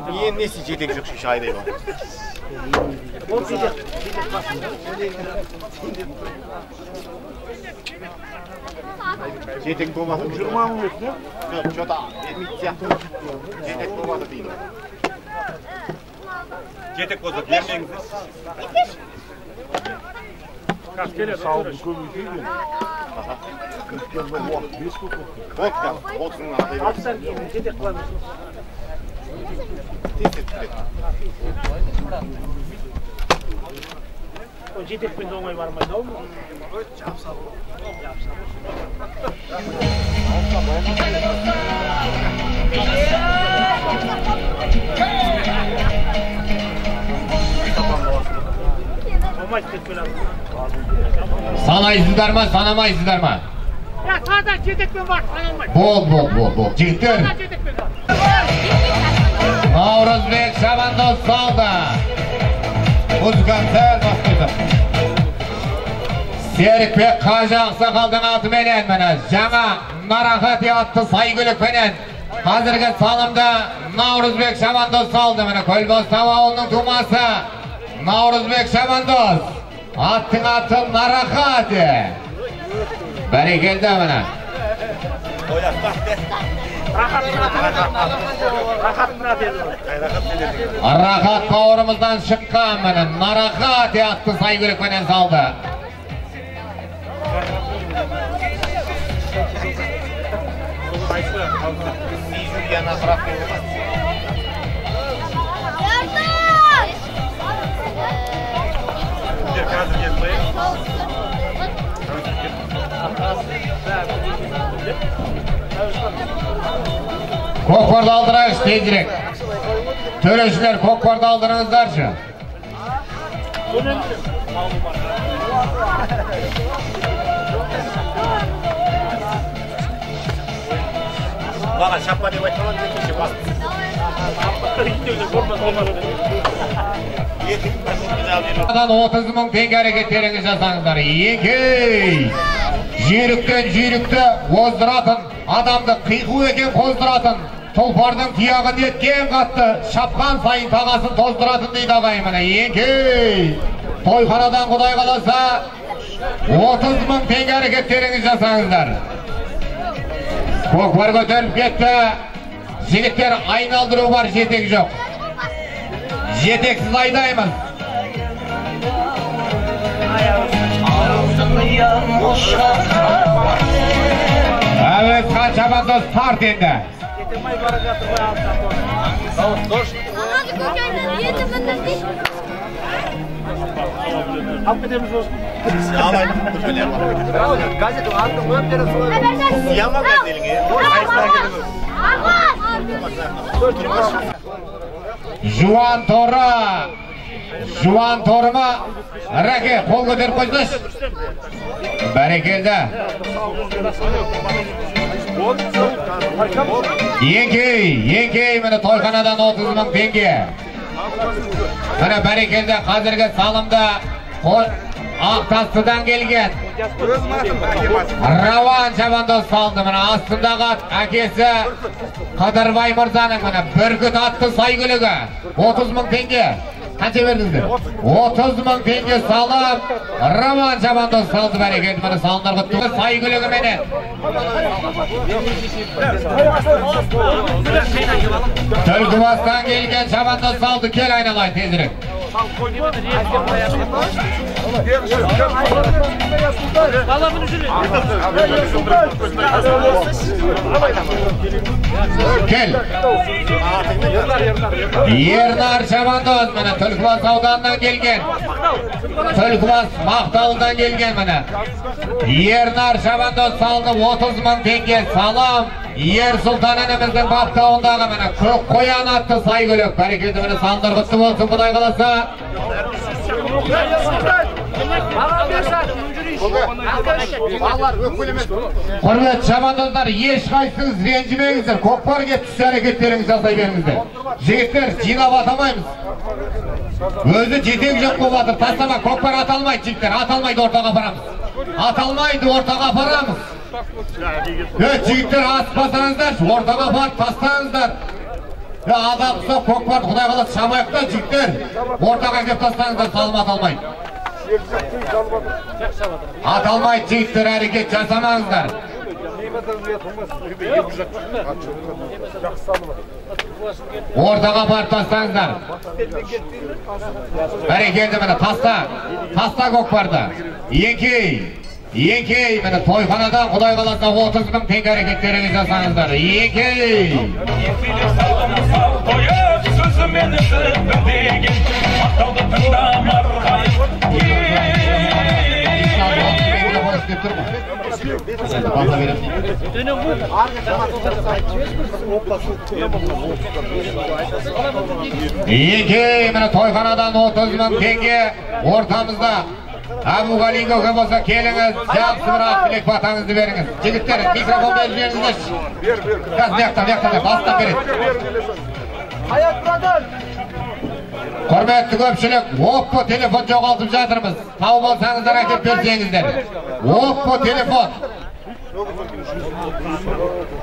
Енді несі жетек жоқ шеше айдай бар. Жетек болмаса 20 мың өтті. Жоқ, что-то бермейтін сияқты. Жетек болмаса дейді. Жетек болса бермеңіздер. Салымды көбейтейді. Өткенде уақыт 5 көп болды. 30 мың атай береміз. Жетек қыламыз. Тез-тез бітеді. Жетекпен де оңай бармайды ау. Санайсыздар ма, санамайсыздар ма? Я таза жетекпен бар, саналмайды. Бол, бол, бол, бол. Жігіттер. Наурызбек шабандоз салды. Музыканы сәл басып. Серікбек қажы ақсақалдың атыменен міне жаңа Нарахат атты сәйгүлікпенен қазіргі салымда Наурызбек шабандоз салды. Міне Көлбастау ауылының тумасы Наурызбек шабандоз. Аттың аты Нарахат. Бәрекелді міне. Рахат бауырымыздан шыққан міне Нарахат атты сәйгүлікпенен салды. Көкпарды алдырайықшы тезірек. Төрешілер көкпарды алдырыңыздаршы. Маған шаппа деп айтқан кеше басып. Адан 30 мың теңге әрекеттеріңіз жасаңыздар. Еңкей! Жүйріктен жүйрікті оздыратын, адамды қиқу екен қоздыратын, тұлпардың тұяғы неткен қатты, шапқан сайын тағасын тоздыратын дейді ағайын міне. Еңкей! Тойханадан Құдай қаласа 30 мың теңге әрекеттеріңіз жасаңыздар. Көкпар көтеріліп кетті. Жігіттер айналдыру бар, жетек жоқ. Жетексіз айдаймыз. Әуесхан шабандоз тарт енді. Алып кетеміз осыны. Жуан торы. Жуан торы ма? Рәке, қол көтеріп қойсаңшы. Бәрекелді. Еңкей, еңкей, міне тойханадан 30 мың теңге. Міне бәрекелді, қазіргі салымда Ақтастыдан келген Рауан шабандоз салды. Міне астындағы ат әкесі Қадырбай мырзаның міне Бүркіт атты сәйгүлігі 30 мың теңге. Қанша бердіңіздер? 30 мың теңге салып Рауан шабандоз салды. Бәрекелді, міне салымдар құтты сәйгүлігіменен. Түлкібастан келген шабандоз салды. Кел айналайын тезірек. Кел. Ернар шабандоз міне Түлкібас ауданынан келген. Түлкібас Мақталыдан келген міне. Ернар шабандоз салды 30 мың теңге салам. Ер Сұлтан ініміздің баптауындағы міне Көк қоян атты сәйгүлік. Бәрекелді, міне салымдар құтты болсын, Құдай қаласа. Құрметті шабандоздар, ешқайсыңыз ренжімеңіздер. Көкпар кеп түссе әрекеттеріңізді жасай беріңіздер. Жігіттер, жинап атамаймыз. Өзі жетек жоқ болып жатыр. Тастама, көкпар ата алмайды жігіттер, ата алмайды, ортаға апарамыз. Ата алмайды, ортаға апарамыз. Жігіттер асықпасаңыздар, ортаға барып тастаңыздар. Адам ұстап көкпарды құдай қаласа шамайық та жігіттер. Ортаға келіп тастаңыздар, салым аталмайды. Аталмайды жігіттер, әрекет жасамаңыздар. Ортаға барып тастаңыздар. Бәрекелді, міне таста. Таста көкпарды. Еңкей. Еңкей, міне тойханадан құдай қаласа 30 мың теңге әрекеттеріңіз жасаңыздар. Еңкей. Еңкей, міне тойханадан 30 мың теңге ортамызда. Әбуғали көке болса келіңіз, жақсы бір ақ тілек батаңызды беріңіз. Жігіттер, микрофон беріп жіберіңіздерші. Қазір мияқта, бастап береді. Құрметті көпшілік, Оппо телефон жоғалтып жатырмыз. Тауып алсаңыздар әкеп берсеңіздер. Оппо телефон.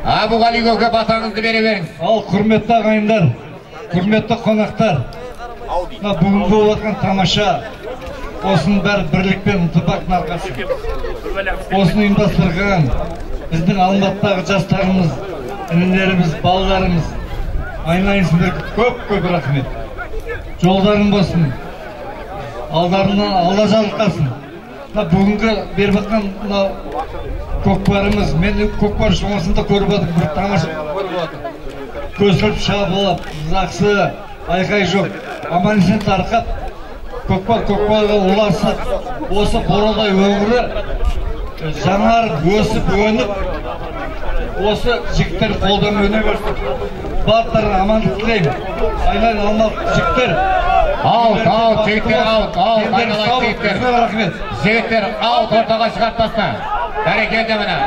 Әбуғали көке батаңызды бере беріңіз. Ал құрметті ағайындар, құрметті қонақтар, бүгінгі болып жатқан тамаша осының бәрі бірлік пен ынтымақтың арқасы. Осыны ұйымдастырған біздің Алматыдағы жастарымыз, інілеріміз, балаларымыз, айналайын сіздерге көп-көп рахмет. Жолдарың болсын, алдарынан Алла жарылқасын. Бүгінгі беріп жатқан көкпарымыз, мен көкпар шоңғысын да көріп жатырмын, бір тамаша көріп жатырмын. Көсіліп шабылып, жақсы, айқай жоқ, аман есен тарқап, көкпар көкпарға ұласып, осы Боралдай өңірі жаңарып, өсіп, өніп, осы жігіттер қолдан өне берсін. Барлықтарына амандық тілеймін. Айналайын Алматы жігіттер. Аут, аут, жігіттер, аут, аут, айналайын жігіттер. Рахмет. Жігіттер, аут, ортаға шығарып таста. Бәрекелді міне.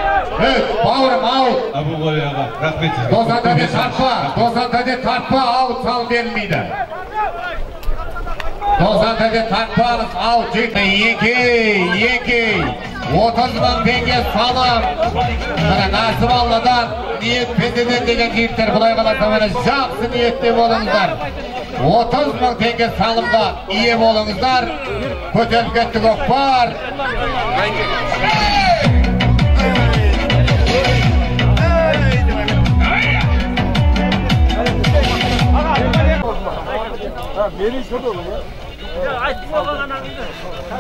Өт, бауырым, аут. Әбуғали аға, рахмет сізге. Тосан тәте тартпа, тосан тәте тартпа, аут салым берілмейді. Тосан тәте тартпаңыз, аут, жігіттер, еңкей, еңкей. 30 мың теңге салым. Міне нәсіп Алладан, ниет пендеден деген жігіттер, құдай қаласа міне жақсы ниетте болыңыздар. 30 мың теңге салымға ие болыңыздар. Көтеріп кетті көкпар.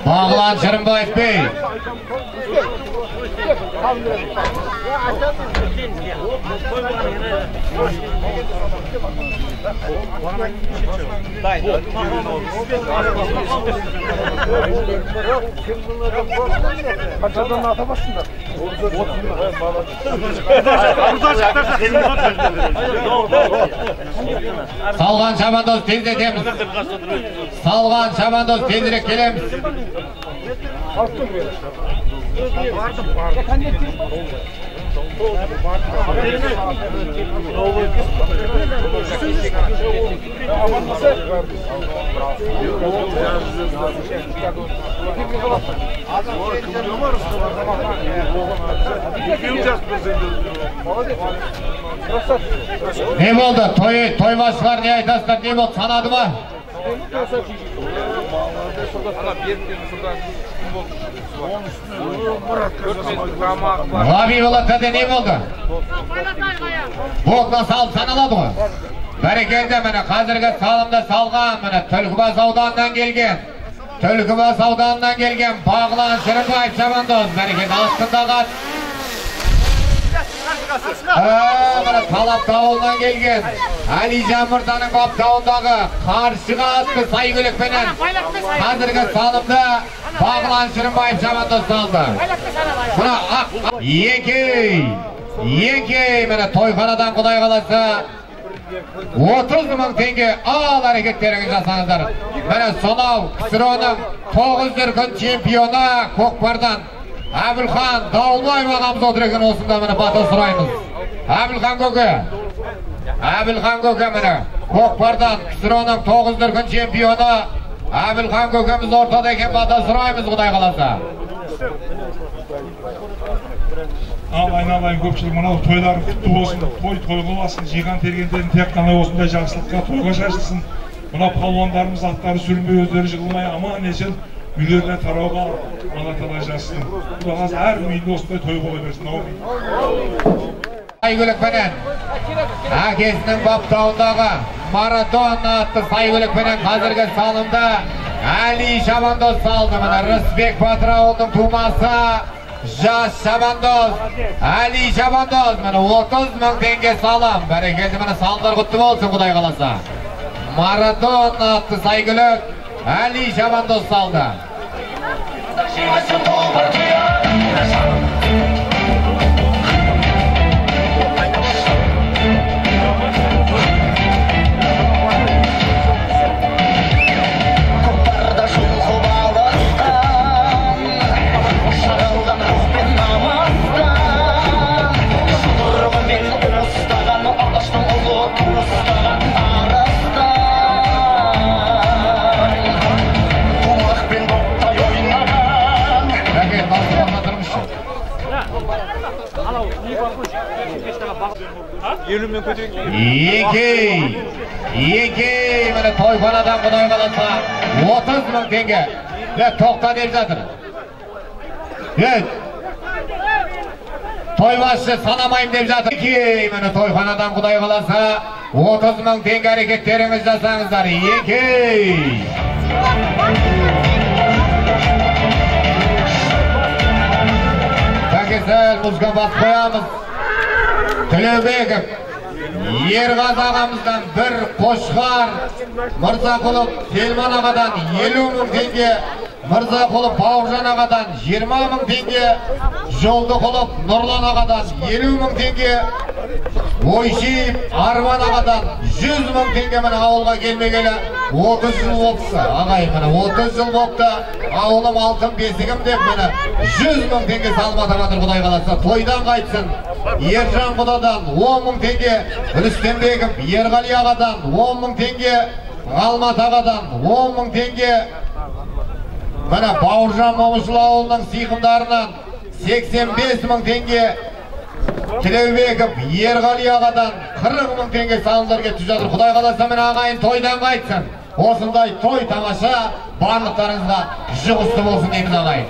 Бағлан Шырымбаев бей. Салған шабандоз тездетеміз. Салған шабандоз тезірек келеміз. Не болды? Тойбасылар не айтасыздар? Не болды? Санады ма? Ғабиболла тәте не болды? Боқна салып саналады ғой. Бәрекелді, міне қазіргі салымды салған, міне Түлкібас ауданынан келген. Түлкібас ауданынан келген Бағлан Шырымбаев шабандоз. Бәрекелді, астындағы ат. Міне Талап ауылынан келген Әлижан мырзаның баптауындағы Қаршыға атты сәйгүлікпенен қазіргі салымды Бағлан Шырымбаев шабандоз салды. Мына ақ еңкей, еңкей, міне тойханадан құдай қаласа 30 мың теңге ал әрекеттеріңіз жасаңыздар. Міне сонау КСРО-ның 9 дүркін чемпионы көкпардан Әбілхан Дауылбаев ағамыз отыр екен, осында міне бата сұраймыз. Әбілхан көке, Әбілхан көке міне көкпардан КСРО-ның 9 дүркін чемпионы Әбілхан көкеміз ортада екен, бата сұраймыз құдай қаласа. Ал айналайын көпшілік, мынау тойлар құтты болсын, той той қыласын, жиған тергендерін тек қана осындай жақсылыққа, тойға шашылсын. Мына палуандарымыз аттары сүрінбей, өздері жығылмай, аман есен үйлеріне тарауға Алла тағала жазсын. Құдай қаласа әр үйінде осындай той бола берсін. Аумин. Сәйгүлікпенен әкесінің баптауындағы Марадона атты сәйгүлікпенен қазіргі салымда Әли шабандоз салды. Мына Рысбек батыр ауылының тумасы жас шабандоз Әли шабандоз, міне 30 мың теңге салым. Бәрекелді, міне салымдар құтты болсын, Құдай қаласа. Марадона атты сәйгүлік Әли шабандоз салды. Еңкей, міне тойханадан Құдай қаласа 30 мың теңге. Тоқта деп жатыр. Тойбасшы санамайым деп жатыр. Еңкей, міне тойханадан Құдай қаласа 30 мың теңге әрекеттеріңіз жасаңыздар. Еңкей. Бәкесіл, музыка басып қоямыз. Тілеубеков Ерғазы ағамыздан бір қошқар, Мырзақұлов Телман ағадан 50 мың теңге, Мырзақұлов Бауыржан ағадан 20 мың теңге, Жолдықұлов Нұрлан ағадан 50 мың теңге, Ойшиев Арман ағадан 100 мың теңге. Міне ауылға келмегелі 30 жыл болыпты. Ағай, міне 30 жыл болыпты. Ауылым алтын бесігім деп міне 100 мың теңге салып атап жатыр, Құдай қаласа. Тойдан қайтсын. Ержан құдадан 10 мың теңге, Рүстембеков Ерғали ағадан 10 мың теңге, Ғалмат ағадан 10 мың теңге. Міне Бауыржан Момышұлы ауылының сиқымдарынан 85 мың теңге, Тілеубеков Ерғали ағадан 40 мың теңге салымдар кетіп жатыр. Құдай қаласа міне ағайын тойдан қайтсын. Осындай той тамаша барлықтарыңызға жұғысты болсын дейміз ағайын.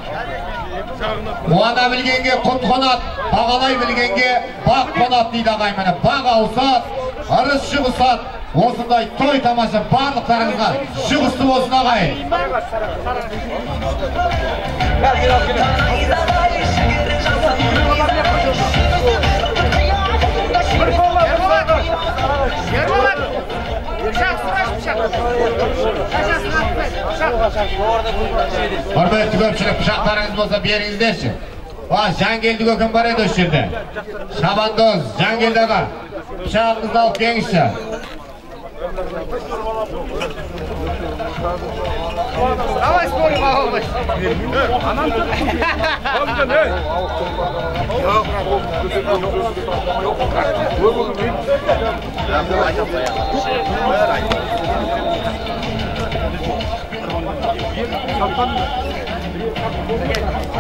Қуана білгенге құт қонады, бағалай білгенге бақ қонады дейді ағайын. Міне бақ ауысады, ырыс жұғысады. Осындай той тамаша барлықтарыңызға жұғысты болсын ағайын. Құрметті көпшілік, пышақтарыңыз болса беріңіздерші. Жангелді көкем бар еді осы жерде. Шабандоз Жангелді аға, пышағыңызды алып келіңізші. Давай спорим, ағалбай.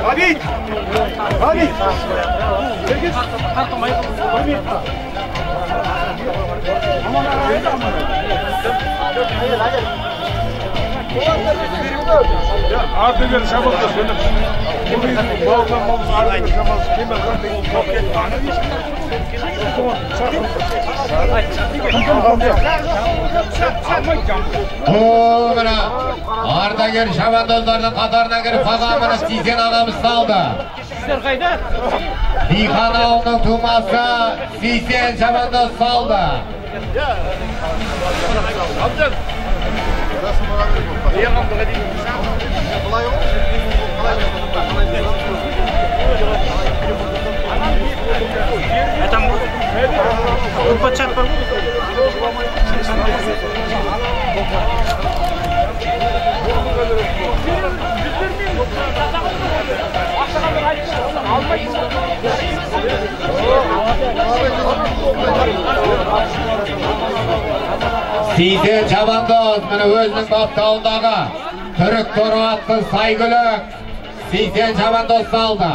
Абит! Абит! Ардагер шабандоз, Ардагер шабандоздардың қатарына кіріп ағамыз Сейсен ағамыз салды. Дихан ауылының тумасы Сейсен шабандоз салды. Сейсен шабандоз міне өзінің баптауындағы түрік торы атты Сайгүлік Сейсен шабандоз салды.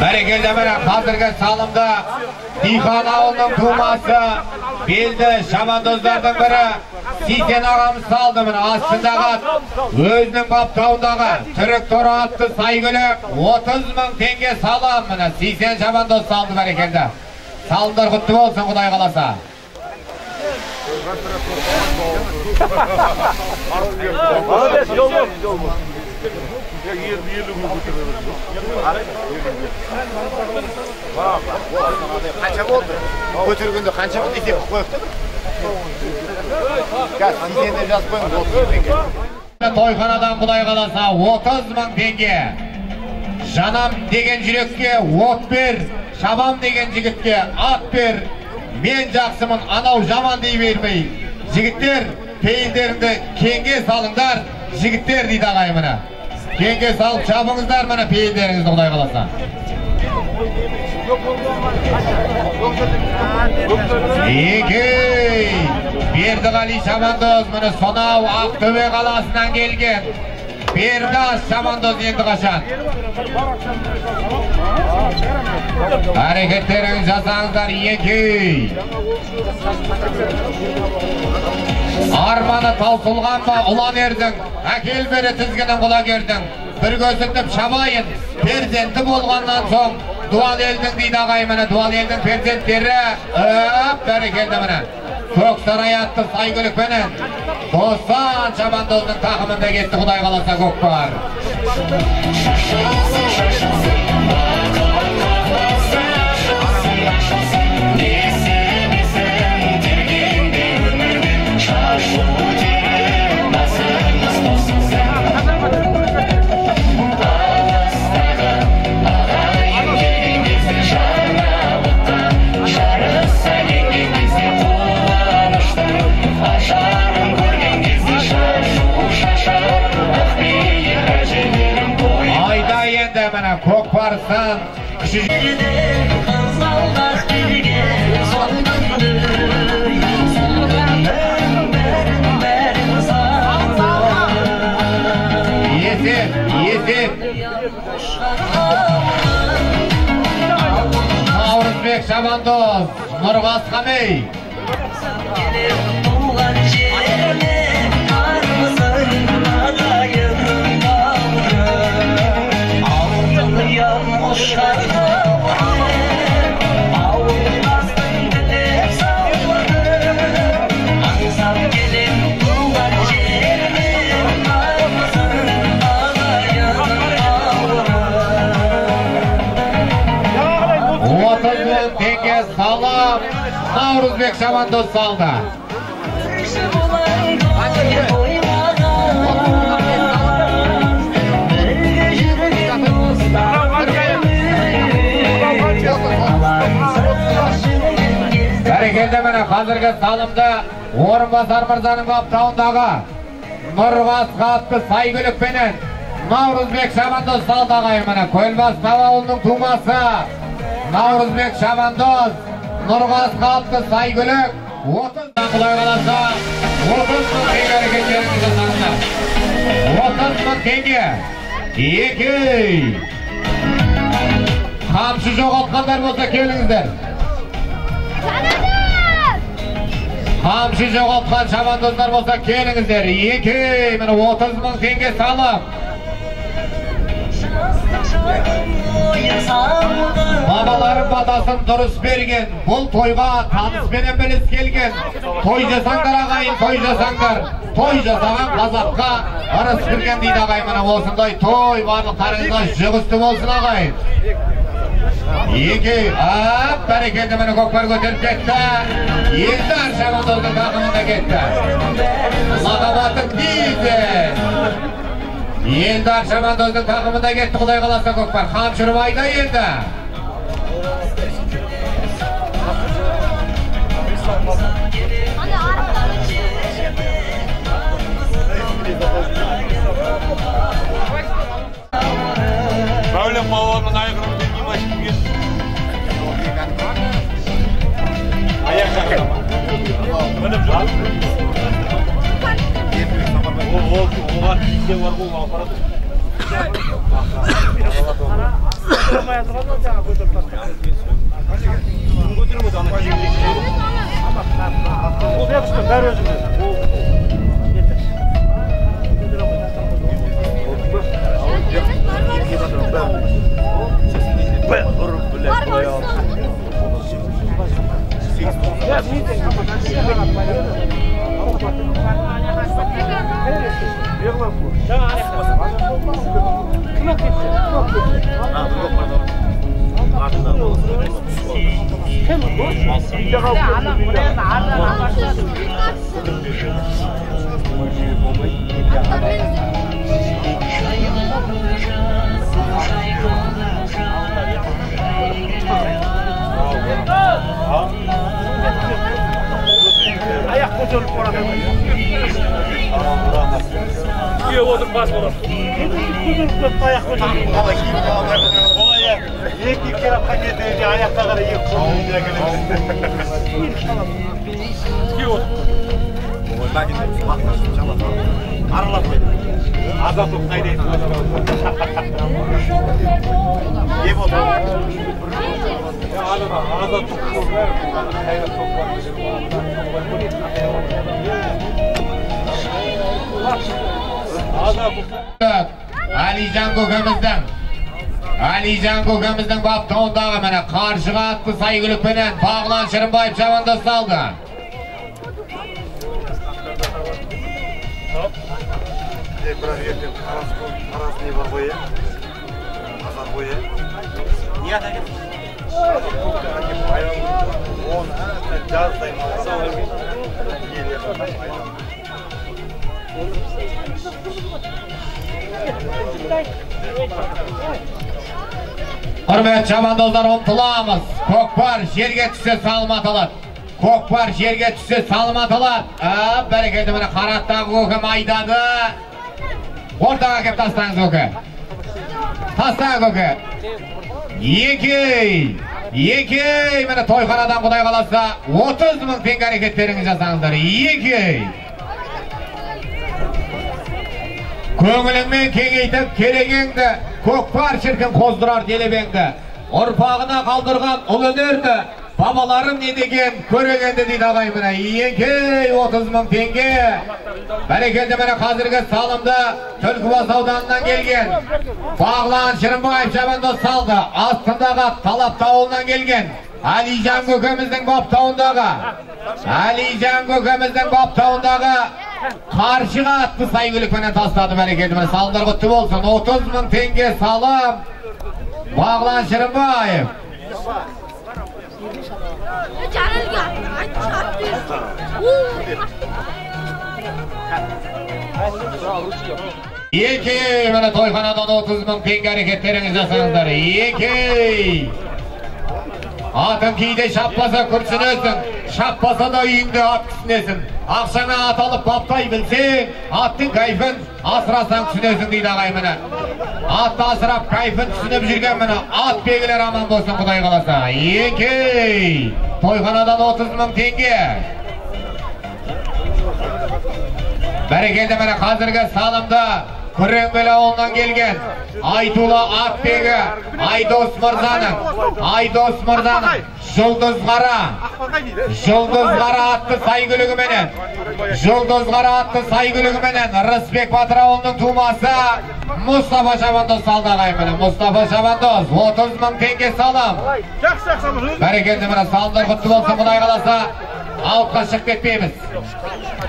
Бәрекелді, міне қазіргі салымда Дихан ауылының тумасы белді шабандоздардың бірі Сейсен ағамыз салды. Міне астындағы ат өзінің баптауындағы түрік торы атты Сайгүлік 30 мың теңге салам. Міне Сейсен шабандоз салды. Бәрекелді, салымдар құтты болсын, Құдай қаласа. Қанша болды? Көтергенде қанша болды? Есеп қойып та бір. Қазір Сейсен деп жазып қойыңыз, 30 мың теңге. Тойханадан Құдай қаласа 30 мың теңге. Жанам деген жүрекке от бер, шабам деген жігітке ат бер. Мен жақсымын, анау жаман дей бермей. Жігіттер, пейілдеріңді кеңге салыңдар, жігіттер дейді ағай міне. Кеңге салып шабыңыздар міне пейілдеріңізді, Құдай қаласа. Егей, Бердіғали шабандоз міне сонау Ақтөбе қаласынан келген. Бердас шабандоз енді қашан. Әрекеттеріңіз жасаңыздар, егей. Арманы таусылған ба ұлан ердің, әкел бері тізгінін құлагердің. Бір көзітіп шабайын, перзенті болғаннан соң дуал елдің дейді ағай міне, дуал елдің перзенттері. Өп, бәрекелді міне. Көк сарай атты Сайгүлікпенен Досан шабандоздың тақымында кетті, Құдай қаласа көкпар. Айда енді міне көкпарсан күші. Есеп, есеп. Наурызбек шабандоз, Нұрғас Қамей. Салам, Наурызбек шабандоз салды. Бәрекелді, міне қазіргі салымды Орынбасар мырзаның баптауындағы Нұрғасқа атты Сайгүлікпенен Наурызбек шабандоз салды ағай міне. Көлбас тау ауылының тумасы Наурызбек шабандоз, Нұрғасқа атты Сайгүлік 30 Құдай қаласа 30 мың теңге әрекеттеріңіз жасаңыздар. 30 мың теңге. Екі. Қамшы жоғалтқандар болса келіңіздер. Қамшы жоғалтқан шабандоздар болса келіңіздер. Екі. Міне 30 мың теңге салым. Бабаларым батасын дұрыс берген, бұл тойға таныспенен біліс келген. Той жасаңдар ағайын, той жасаңдар. Той жасаған қазаққа ырыс кірген дейді ағайын. Міне осындай той барлықтарыңызға жұғысты болсын ағайын. Екі, ап, бәрекелді, міне көкпар көтеріп кетті. Елдар шабандоздың тақымында кетті. Лақап аты Дизель. Елдар шабандоздың тақымында кетті, Құдай қаласа көкпар. Қамшырып айда енді. Мәулен палуанның айғырын білмей кімге? Аяқ жағына. Мініп жүр. Оған тисе бар ғой, апарады. Аяқ көтеріліп барады. Күйе отырып бас болады. Көтеріліп кетті, аяқ көтеріліп. Екі керапқа кетті, аяқта қарай екі қолын Күйе отырып. Араласпайды. Азаттық қайда еп отыр. Әлижан көкеміздің Әлижан көкеміздің баптауындағы міне қаршыға атты сәйгүлікпенен Бағлан Шырымбаев шабандоз салды. Бірақ ертең Тараз не бар ғой, Қазар ғой, не ат әкеп? Құрметті шабандоздар, ұмтыламыз. Көкпар жерге түссе салым аталады. Көкпар жерге түссе салым аталады. Бәрекелді, міне қараттағы көкем айдады. Ортаға кеп тастаңыз көке. Тастаңыз көке. Екей, екей, міне тойханадан Құдай қаласа 30 мың теңге әрекеттеріңізді жасаңыздар. Екей. Көңіліңмен кеңейтіп керегеңді, көкпар шіркін қоздырар делебеңді. Ұрпағына қалдырған ұл өнерді, бабаларым не деген көрегенді дейді ағай міне. Екей, 30 мың теңге. Бәрекелді, міне қазіргі салымды Түлкібас ауданынан келген Бағлан Шырымбаев шабандоз салды. Астындағы Талап ауылынан келген Әлижан көкеміздің баптауындағы Әлижан көкеміздің баптауындағы қаршыға атты сәйгүлікпенен тастады. Бәрекелді, міне салымдар құтты болсын. 30 мың теңге салым Бағлан Шырымбаев. Екей, міне тойханадан 30 мың теңге әрекеттеріңізді жасаңыздар. Екей. Атың кейде шаппаса күрсінесің, шаппаса да үйіңде ат күсінесің. Ақшаңа ат алып баптай білсең, аттың кайфын асырасаң түсінесің дейді ағай міне. Атты асырап кайфын түсініп жүрген міне ат белгілер аман болсын Құдай қаласа. Екей. Тойханадан 30 мың теңге. Бәрекелді, міне қазіргі салымды Күреңбел ауылынан келген Айтулы атбегі Айдос Мырзаның Айдос Мырзаның Жұлдыз Қара Жұлдыз Қара атты сәйгүлігіменен Жұлдыз Қара атты сәйгүлігіменен Рысбек батыр ауылының тумасы Мұстафа шабандоз салды ағай міне. Мұстафа шабандоз 30 мың теңге салым. Бәрекелді, міне салымдар құтты болсын Құдай қаласа. Аутқа шығып кетпейміз.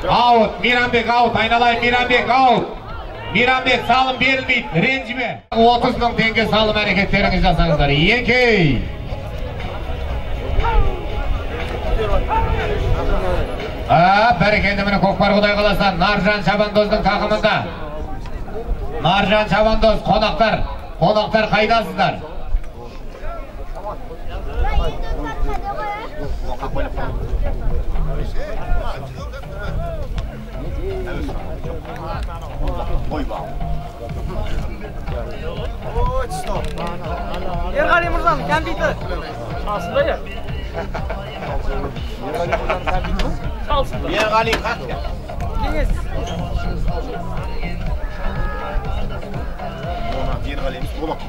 Аут, Мейрамбек аут, айналайын Мейрамбек аут. Мейрамбек салым берілмейді, ренжіме. 30 мың теңге салым әрекеттеріңізді жасаңыздар. Екей. Бәрекелді, міне көкпар Құдай қаласа Наржан шабандоздың тақымында. Наржан шабандоз, қонақтар, қонақтар қайдасыздар? Ерғали мырзаның кәмпиті. Салсын да я. Салсын да. Ерғали қақ. Кеңес. Ерғали емес, Болат.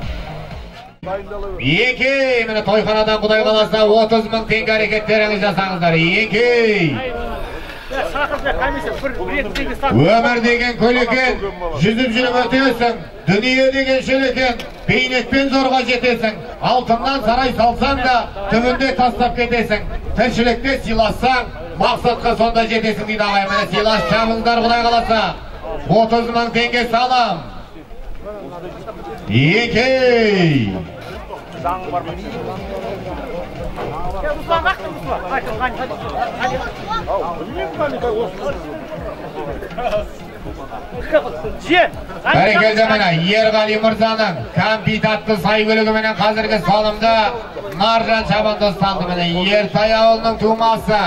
Еңкей, міне тойханадан Құдай қаласа 30 мың теңге әрекеттеріңіз жасаңыздар. Еңкей. Өмір деген көл екен, жүзіп жүріп өтесің, дүние деген шөл екен, бейнетпен зорға жетесің, алтыннан сарай салсаң да, түбінде тастап кетесің, тіршілікте сыйлассаң, мақсатқа сонда жетесің дейді ағай. Міне сыйлас шабыңыздар Құдай қаласа. 30 мың теңге салам. Еңкей. Бәрекелді, міне Ерғали мырзаның кәмпит атты сәйгүлігіменен қазіргі салымды Наржан шабандоз салды. Міне Ертай ауылының тумасы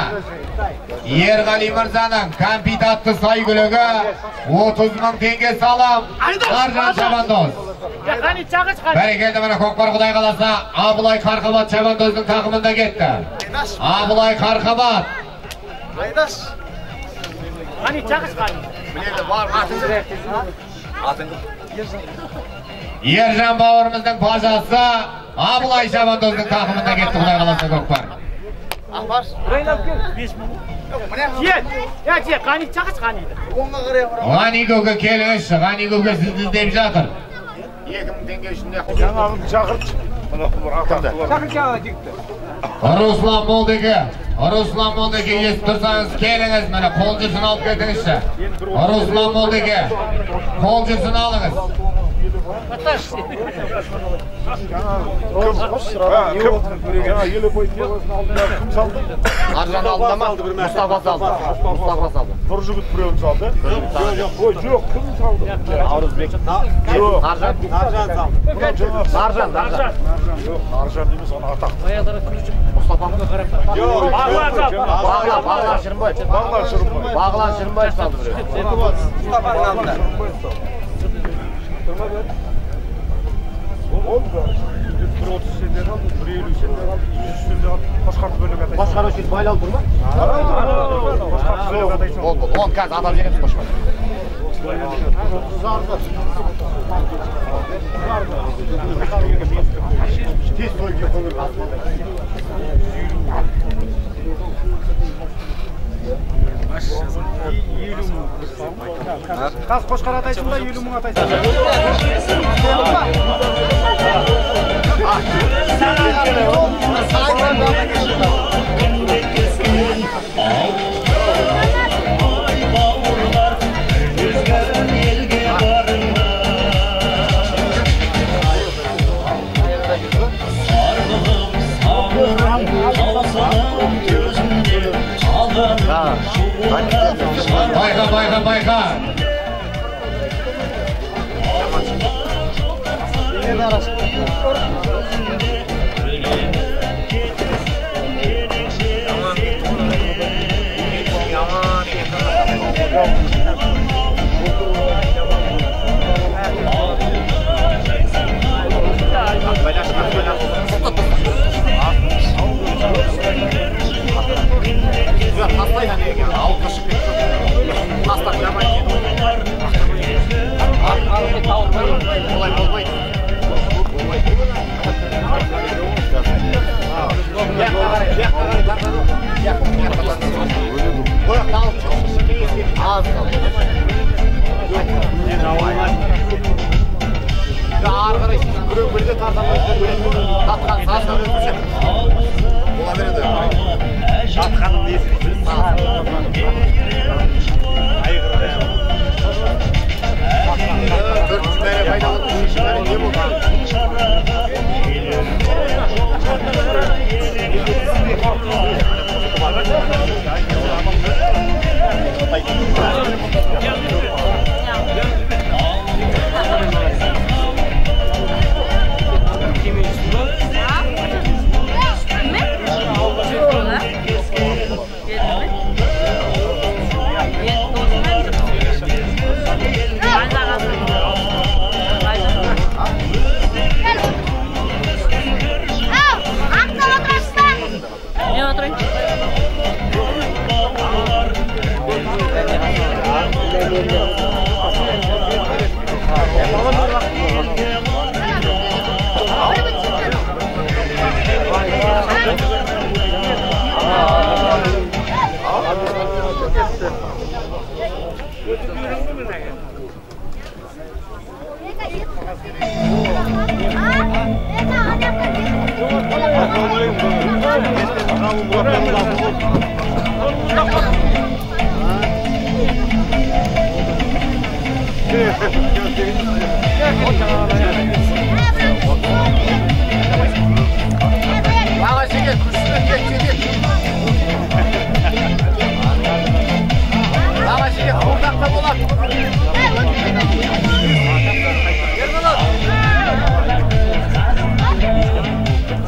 Ерғали мырзаның кәмпит атты сәйгүлігі 30 мың теңге салым Наржан шабандоз. Бәрекелді, міне көкпар Құдай қаласа Абылай Қарқабат шабандоздың тақымында кетті. Абылай Қарқабат. Ержан бауырымыздың бажасы Абылай шабандоздың тақымында кетті Құдай қаласа көкпар. Ғани көке келіңізші, Ғани көке сізді іздеп жатыр. 2000 теңге үшін шақырт. Руслан Молдеке, Руслан Молдеке естіп тұрсаңыз келіңіз, міне қол жүрсін алып кетіңізші. Руслан Молдеке, қол жүрсін алыңыз. Аржан алдында ма? Мұстафа салды. Мұстафа салды. Нұржігіт біреуін салды. Жоқ, кім салды? Наурызбек. Жоқ. Наржан. Наржан салды. Наржан, Наржан. Жоқ, Наржан емес, оны атақты. Мұстафа ма? Жоқ, Бағлан салды. Бағлан, Бағлан Шырымбаев. Бағлан Шырымбаев. Бағлан Шырымбаев салды біреу. Мұстафаның алдында. Ол бір 30 сенде қалды, бір 50 сенде қалды, 100 сенде қалды. Қошқарды бөлек атайсың. Қошқар өшет байлалып тұр ма? Қошқарды бөлек атайсың. Болды, болды. Оны қазір атап жібереміз қошқар. Тез сойып көңіл. Қазір қошқар атайсың ба, 50 мың атайсың. Байқа, байқа, байқа. Geldi mi?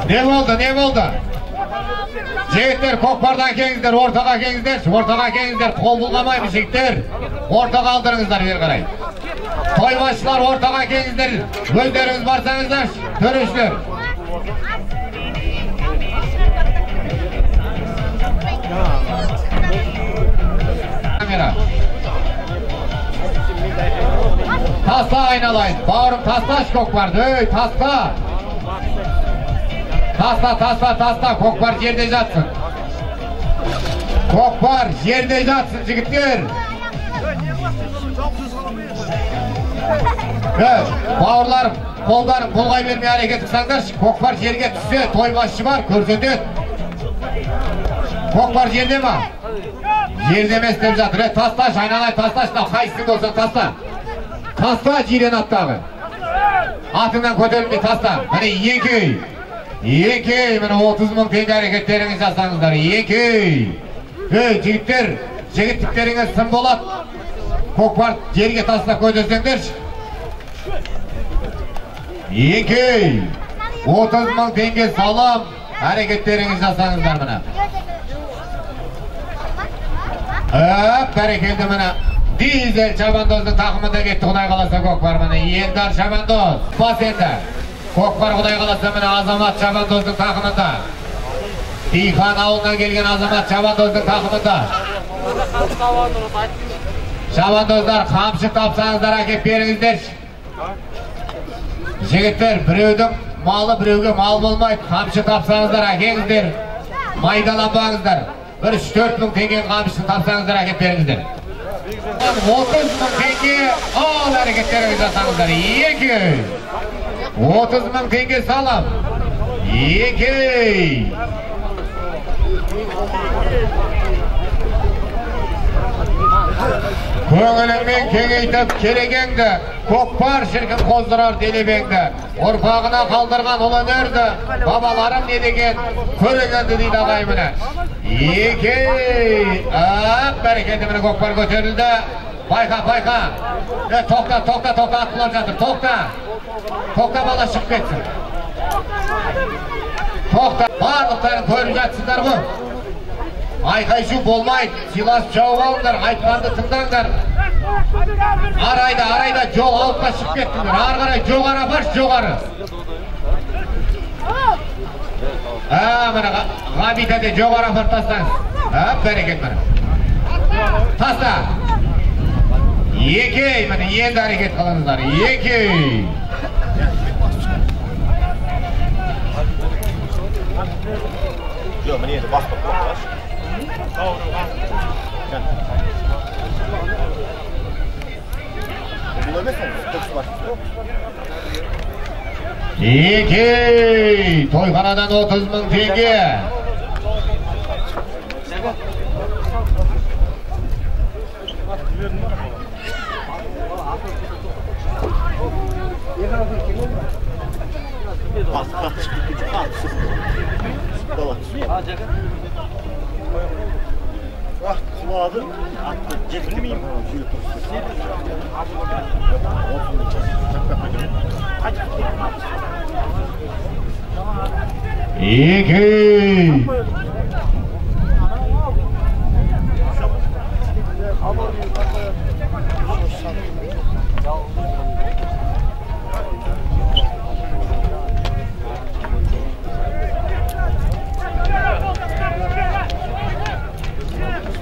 Не болды, не болды? Жігіттер, көкпардан келіңіздер, ортаға келіңіздер, ортаға келіңіздер, қол бұлғамаймыз жігіттер. Ортаға алдырыңыздар бері қарай. Тойбасшылар ортаға келіңіздер, өздеріңіз барсаңыздар, төрешілер. Камера. Таста айналайын, бауырым тасташы көкпарды, ей, таста. Таста, таста, таста, көкпар жерде жатсын. Көкпар жерде жатсын, жігіттер. Бауырларым, қолдарым бұлғай бермей әрекет қылсаңдаршы, көкпар жерге түссе, тойбасшы бар, көрсетеді. Көкпар жерде ма? Жерде емес деп жатыр. Тасташы, айналайын, тасташы, қайсың болса таста. Таста жирен аттағы. Атыңнан көтерілмей таста. Міне екі. Екі, міне 30 мың теңге әрекеттеріңіз жасаңыздар. Екі. Ей, жігіттер, жігіттіктеріңіз сын болады. Көкпар жерге тастап көтерсеңдерші. Екі. 30 мың теңге салым әрекеттеріңіз жасаңыздар міне. Өп, бәрекелді міне. Дизель шабандоздың тақымында кетті, Құдай қаласа көкпар міне. Елдар шабандоз. Бас енді. Көкпар Құдай қаласа міне Азамат шабандоздың тақымында. Дихан ауылынан келген Азамат шабандоздың тақымында. Шабандоздар, қамшы тапсаңыздар әкеп беріңіздерші. Жігіттер, біреудің малы біреуге мал болмайды. Қамшы тапсаңыздар әкеңіздер. Майдаланбаңыздар. Бір 3-4 мың теңге қамшысын тапсаңыздар әкеп беріңіздер. 30 мың теңге ал әрекеттеріңіз жасаңыздар. 2. 30 мың теңге салам. 2. Көңіліңмен кеңейтіп керегеңді, көкпар шіркін қоздырар делебеңді. Ұрпағына қалдырған ұлы өнерді, бабаларым не деген көрегенді дейді ағай міне. 2. Ап, бәрекелді міне көкпар көтерілді. Байқа, байқа. Тоқта, тоқта, тоқта, ат құлап жатыр. Тоқта. Тоқта, бала шығып кетсін. Тоқта, барлықтарын көріп жатсыздар ғой. Айқай-шу болмайды, сыйласып жауап алыңдар, айтқанды тыңдаңдар. Арайда, арайда жол алыпқа шығып кеттіңдер. Ары қарай жоғары апаршы, жоғары. Міне Ғабит әде жоғары апарып тастаңыз. Бәрекет міне. Таста. 2, міне енді әрекет қылыңыздар. 2. Жоқ, міне енді басып қойшы. 2. Тойханадан 30 мың теңге. Құлады, атты жеткілмеймін. 2.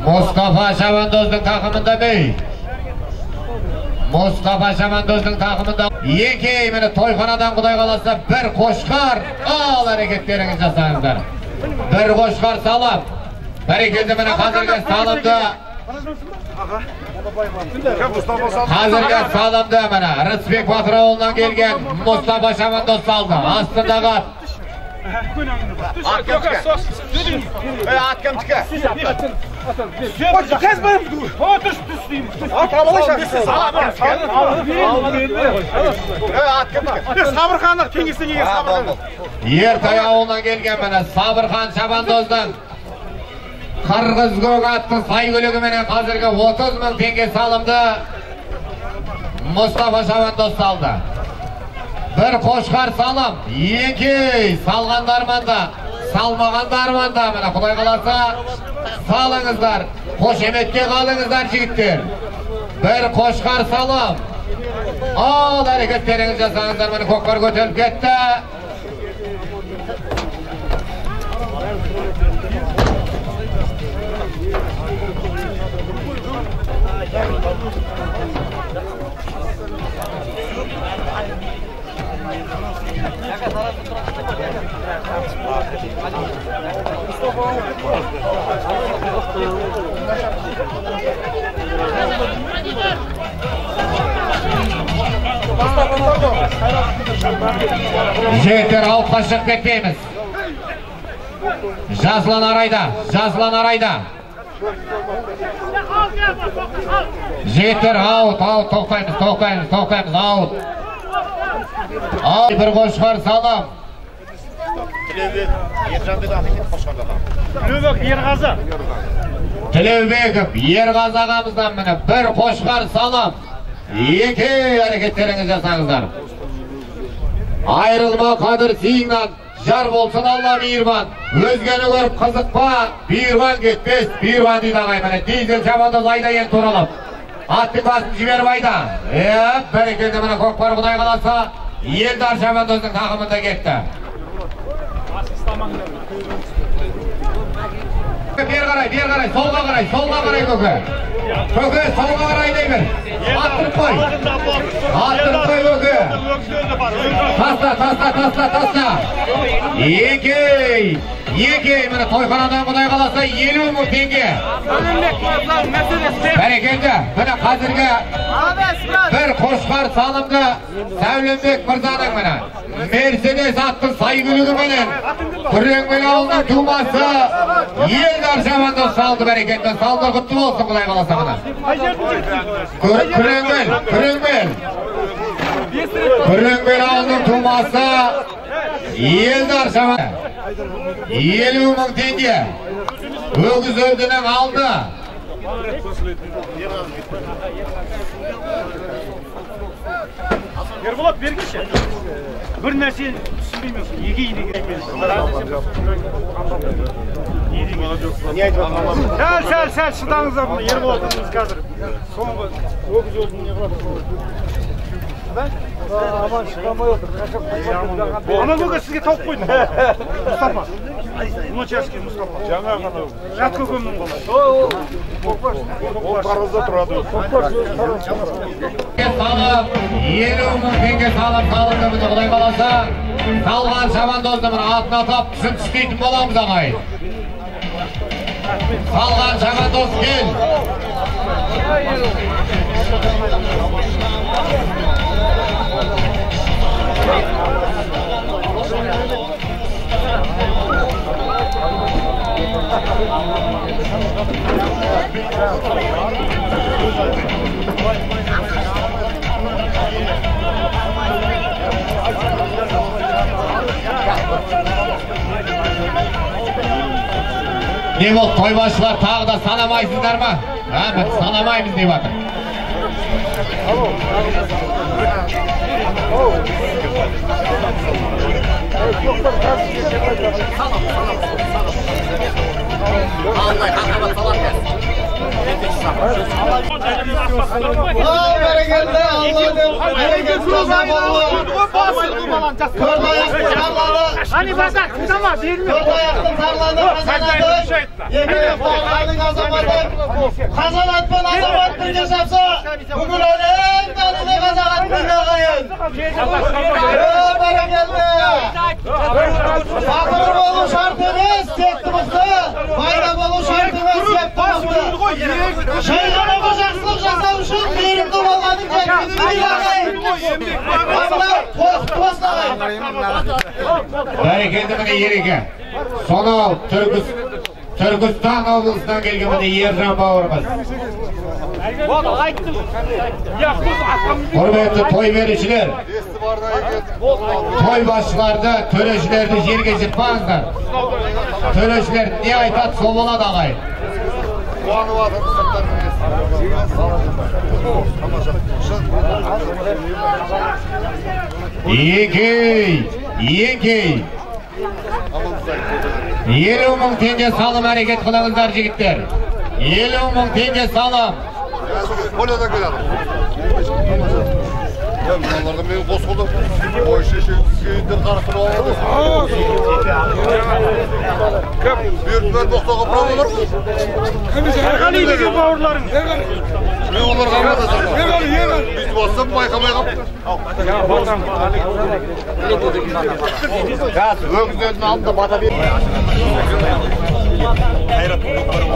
Мұстафа шабандоздың тақымында бей. Мұстафа шабандоздың тақымында. 2, міне тойханадан Құдай қаласа бір қошқар. Ал әрекеттеріңіз жасаңыздар. Бір қошқар салам. Бәрекелді міне қазіргі салымды. Қазіргі салымды міне Рысбек батыр ауылынан келген Мұстафа шабандоз салды. Астындағы Ат кімдікі? Ат кімдікі? Ат алайшы. Ат кімдікі? Сабырханның кеңестен келген Сабырхан. Ертай ауылынан келген міне Сабырхан шабандоздың Қырғыз көк атты сай көлігіменен қазіргі 30 мың теңге салымды Мұстафа шабандоз салды. Бір қошқар салым, екі салғандар манда, салмағандар манда, міне Құдай қаласа салыңыздар, қошеметке қалыңыздар жігіттер. Бір қошқар салым. Ал әрекеттеріңіз жасаңыздар, міне көкпар көтеріліп кетті. Жігіттер, алып шығып кетпейміз. Жасұлан арайда, Жасұлан арайда. Жігіттер, аут, аут, тоқтаймыз, тоқтаймыз, тоқтаймыз, аут. Ал бір қошқар салым. Тілеубек Ерғазы. Тілеубеков Ерғазы ағамыздан міне бір қошқар салым. Екі әрекеттеріңіз жасаңыздар. Айырылма қадір сиыңнан, жар болсын Алла мейірбан. Өзгені көріп қызықпа, бұйырған кетпес, бұйырған дейді ағай. Міне дизель шабандоз айда енді туралап. Аттың басын жіберіп айда. Бәрекелді, міне көкпар Құдай қаласа, Елдар шабандоздың тақымында кетті. Бері қарай, бері қарай, солға қарай, солға қарай көке. Көке, солға қарай дей бер. Аттырып қой. Аттырып қой көке. Таста, таста, таста, таста. Екі, екі, міне тойханадан Құдай қаласа 50 мың теңге. Бәрекелді, міне қазіргі бір қошқар салымды Сәуленбек мырзаның міне Мерседес атты сай көлігіменен Күреңбел ауылының тумасы Елдар шабандоз салды. Бәрекелді, салды, құтты болсын Құдай қаласа міне. Күреңбел, Күреңбел. Күреңбел ауылының тумасы Елдар шабандоз. 50 мың теңге. Өгіз өлдінің алды. Ерболат, бергіші. Бір нәрсені түсінбеймін, неге деген. Сәл, сәл, сәл шыдаңыздар бұны, Ерболат ініміз қазір. Соңғы өгіз өлдінің не қылады? Аман шыдамай отыр. Аман көке, сізге тауып қойдым. Мұстафа. Мынау Мұстафа. Жаңа ғана. Жат көкемнің қолы. Ол Таразда тұрады. Салып, 50 мың теңге салып салынды міне Құдай қаласа. Салған шабандозды міне атын атап түсін түстейтін боламыз ағайын. Салған шабандоз кел. Не болды, тойбашылар тағы да санамайсыздар ма? Міне санамаймыз деп жатыр. Бәрекелді, Алла берекет таза болуы. Төрт аяқты тарланы, төрт аяқты тарланы қазанаты, екі тарланың азаматы, қазанат пен азамат бірге шапса, бүкіл әлем таниды қазақ бірге ағайын. Бәрекелді. Батыр болу шарт емес, текті мықты, пайда болу шарт емес, септі мықты. Жай ғана жақсылық жасау үшін мейірімді болғаның жеткілікті ағайын. Бәрекелді міне Ереке. Сонау Түркістан облысынан келген міне Ержан бауырымыз. Құрметті той берушілер, той басшыларды, төрешілерді жерге жықпаңыздар. Төрешілер не айтады, сол болады ағайын. Еңкей, еңкей. 50 мың теңге салым әрекет қылыңыздар жігіттер. 50 мың теңге салым. Полядан келеді. Мыналарда мен қос қолдап, ой шешеңіздер қарастырып алады. Кім? Бұйыртпен боқтауға право бар ғой. Ерғали деген бауырларың. Мен оларға амандасам. Ерғали, Ерғали. Бүйтіп бассам байқамай қалыпты. Қазір өгіздердің алдында бата бер. Қайрат Қайрат.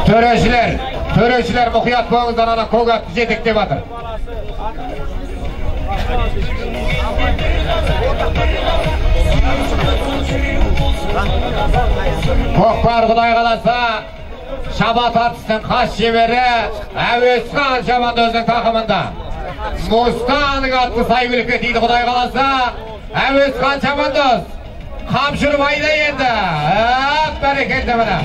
Төрешілер, төрешілер мұқият болыңыздар, ана көк атты жетектеп жатыр. Көкпар Құдай қаласа, шабат атыстың қас шебері Әуесхан шабандоздың тақымында. Мустанг атты сәйгүлікке тиді Құдай қаласа, Әуесхан шабандоз қамшырып айда енді. Әп, бәрекелді міне.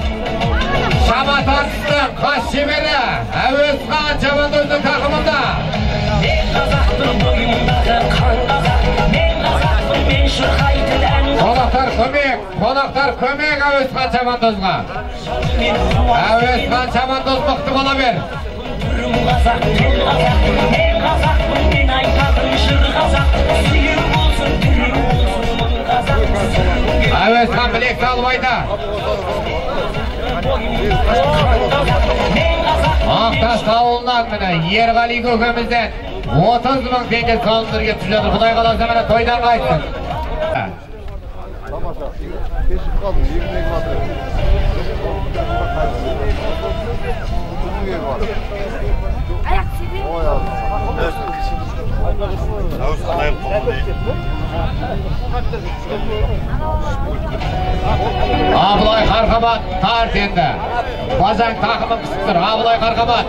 Шабат атыстың қас шебері Әуесхан шабандоздың тақымында. Қонақтар көмек, қонақтар көмек Әуесхан шабандозға. Әуесхан шабандоз мықты бола бер. Әуесхан білек салып айда. Ақтас ауылынан міне Ерғали көкемізден 30 мың теңге салымдыр келіп түсіп жатыр. Құдай қаласа міне тойдан қайтсын. Тамаша. Кешіп қалдым, егін егіп жатыр. Ой, Абылай Қарқабат тарт енді. Бажаң тақымын қысып тұр. Абылай Қарқабат.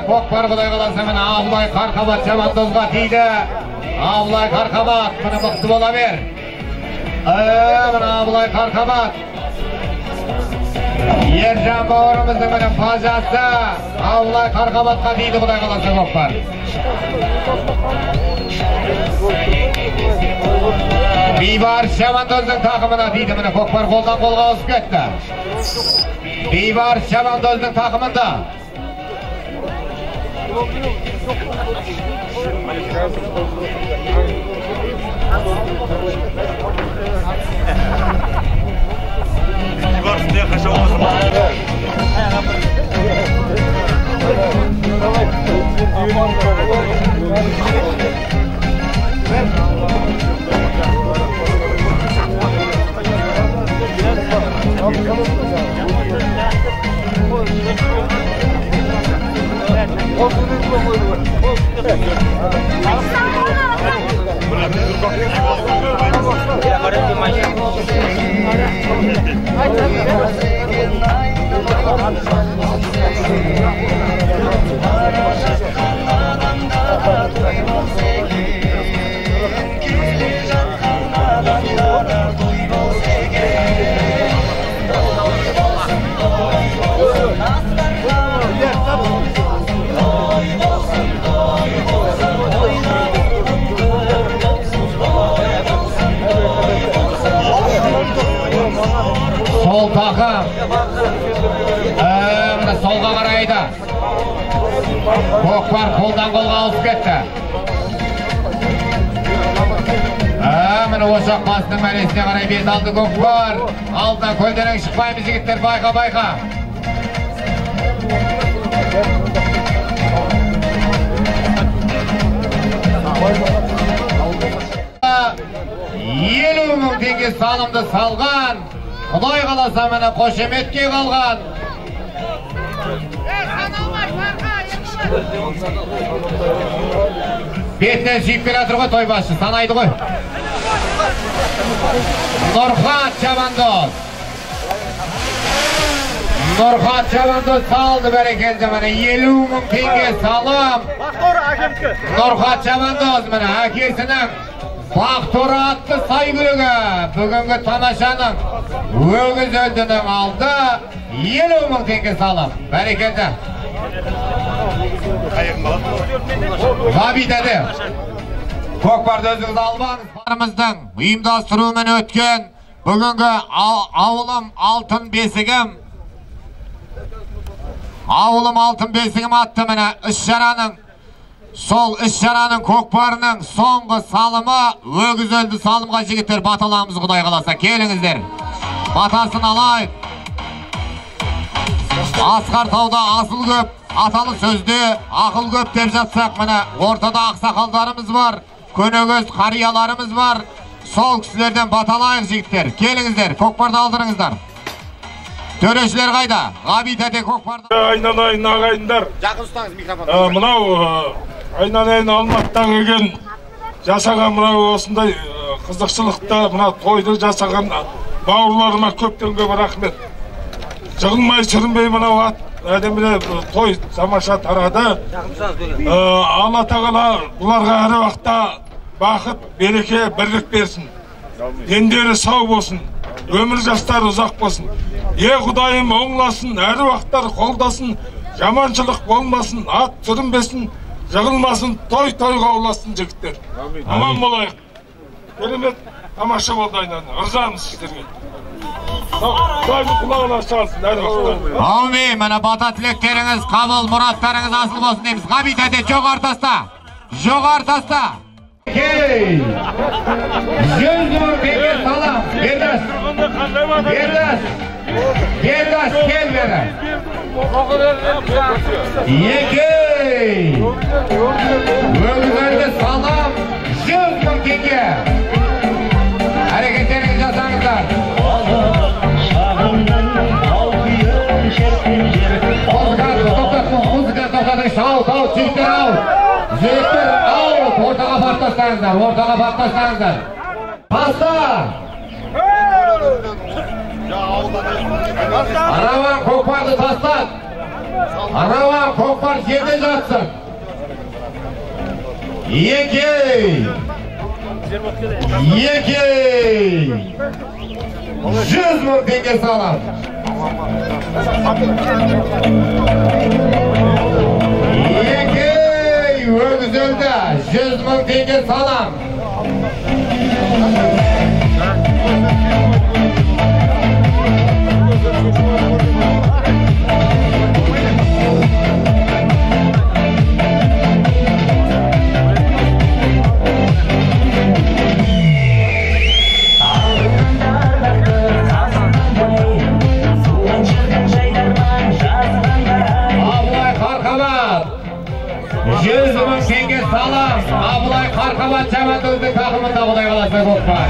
Көкпар Құдай қаласа міне Абылай Қарқабат шабандозға тиді. Абылай Қарқабат міне мықты бола бер. Міне Абылай Қарқабат. Ержан бауырымыздың міне бажасы Абылай Қарқабатқа тиді Құдай қаласа көкпар. Бейбарыс шабандоздың тақымына тиді міне көкпар қолдан қолға ауысып кетті. Бейбарыс шабандоздың тақымында. Сол тақым мына солға қарайды. Көкпар қолдан қолға ауысып кетті. Міне ошақ басының мәресіне қарай бет алды көкпар. Алдынан көлденең шықпаймыз жігіттер, байқа байқа. Елу мың теңге салымды салған, Құдай қаласа міне қошеметке қалған. Бетінен сүйіп келе жатыр ғой тойбашы, санайды ғой. Нұрхат Шабандоз. Нұрхат Шабандоз салды, бәрекелді, міне 50 мың теңге салым. Нұрхат Шабандоз міне әкесінің Бақтора атты сәйгүлігі бүгінгі тамашаның өгіз өлдінің алды 50 мың теңге салым. Бәрекелді. Ғабит әде, көкпарды өзіңіз албаңыз. Барымыздың ұйымдастыруымен өткен бүгінгі ауылым алтын бесігім, ауылым алтын бесігім атты міне іс-шараның, сол іс-шараның көкпарының соңғы салымы өгіз өлді салымға жігіттер баталамыз Құдай қаласа. Келіңіздер, батасын алайық. Асқар тауда асыл көп, аталы сөзде ақыл көп деп жатсақ, міне ортада ақсақалдарымыз бар, көнегөз қарияларымыз бар. Сол кісілерден баталайық жігіттер. Келіңіздер, көкпарды алдырыңыздар. Төрешілер қайда? Ғабит әте көкпарды. Айналайын ағайындар. Жақын ұстаңыз микрофонды. Мынау айналайын Алматыдан келген жасаған мынау осындай қызықшылықта мына тойды жасаған бауырларыма көптен көп рахмет. Жығылмай сүрінбей мынау ат әдеміле той тамаша тарады. Алла тағала бұларға әр уақытта бақыт, береке, бірлік берсін. Дендері сау болсын, өмір жастары ұзақ болсын. Е Құдайым оңласын, әр уақыттар қолдасын, жаманшылық болмасын, ат сүрінбесін, жығылмасын, той тойға ұласын жігіттер. Аман болайық. Керемет тамаша болды айналайын. Ырзамыз сіздерге. Құдайдың құлағына шалсын әр уақытта. Әумин. Міне бата тілектеріңіз қабыл, мұраттарыңыз асыл болсын дейміз. Ғабит әте, жоғары таста. Жоғары таста. 100 мың теңге салам. Бердас. Бердас. Бердас кел бері. 2. Өгізді салам 100 мың теңге. Әрекеттеріңізді жасаңыздар. Музыка тоқтатыңыз. Аут, аут, жігіттер аут. Жігіттер аут. Ортаға барып тастаңыздар, ортаға барып тастаңыздар. Таста! Рауан көкпарды тастат. Рауан көкпар жерде жатсын. 2. 2. 100 мың теңге салам. 2. Өгіз өлді. 100 мың теңге салам. Абылай Қарқабат 100 мың теңге салам. Абылай Қарқабат шабандоздың тақымында Құдай қаласа көкпар.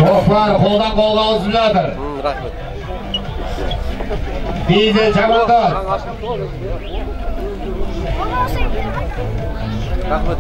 Көкпар қолдан қолға ауысып жатыр. Рахмет. Дизель шабандоз. Рахмет.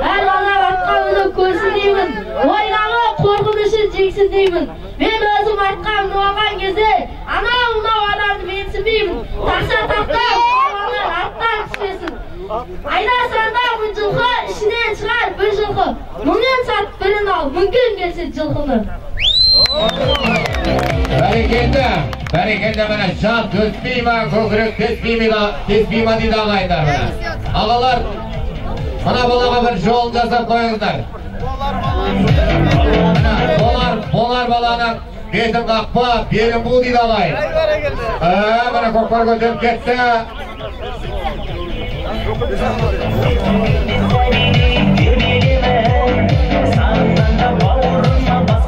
Әр ана атқа мініп көрсін деймін, ойдағы қорқынышы жеңсін деймін. Мен өзім атқа мініп алған кезде анау мынау адамды менсінбеймін. Тақса тақтап, балалар аттан түспесін. Айда санда мың жылқы, ішінен шығар бір жылқы. Мыңын сат, бірін ал, мүмкін келсе жылқыны. Бәрекелді, бәрекелді, міне жан төспей ма, көкірек теспей ма дейді ағайындар міне. Ағалар, мына балаға бір жолын жасап қойыңыздар. Болар баланың бетін қақпа, белін бу дейді ағайын. Міне көкпар көтеріп кетті.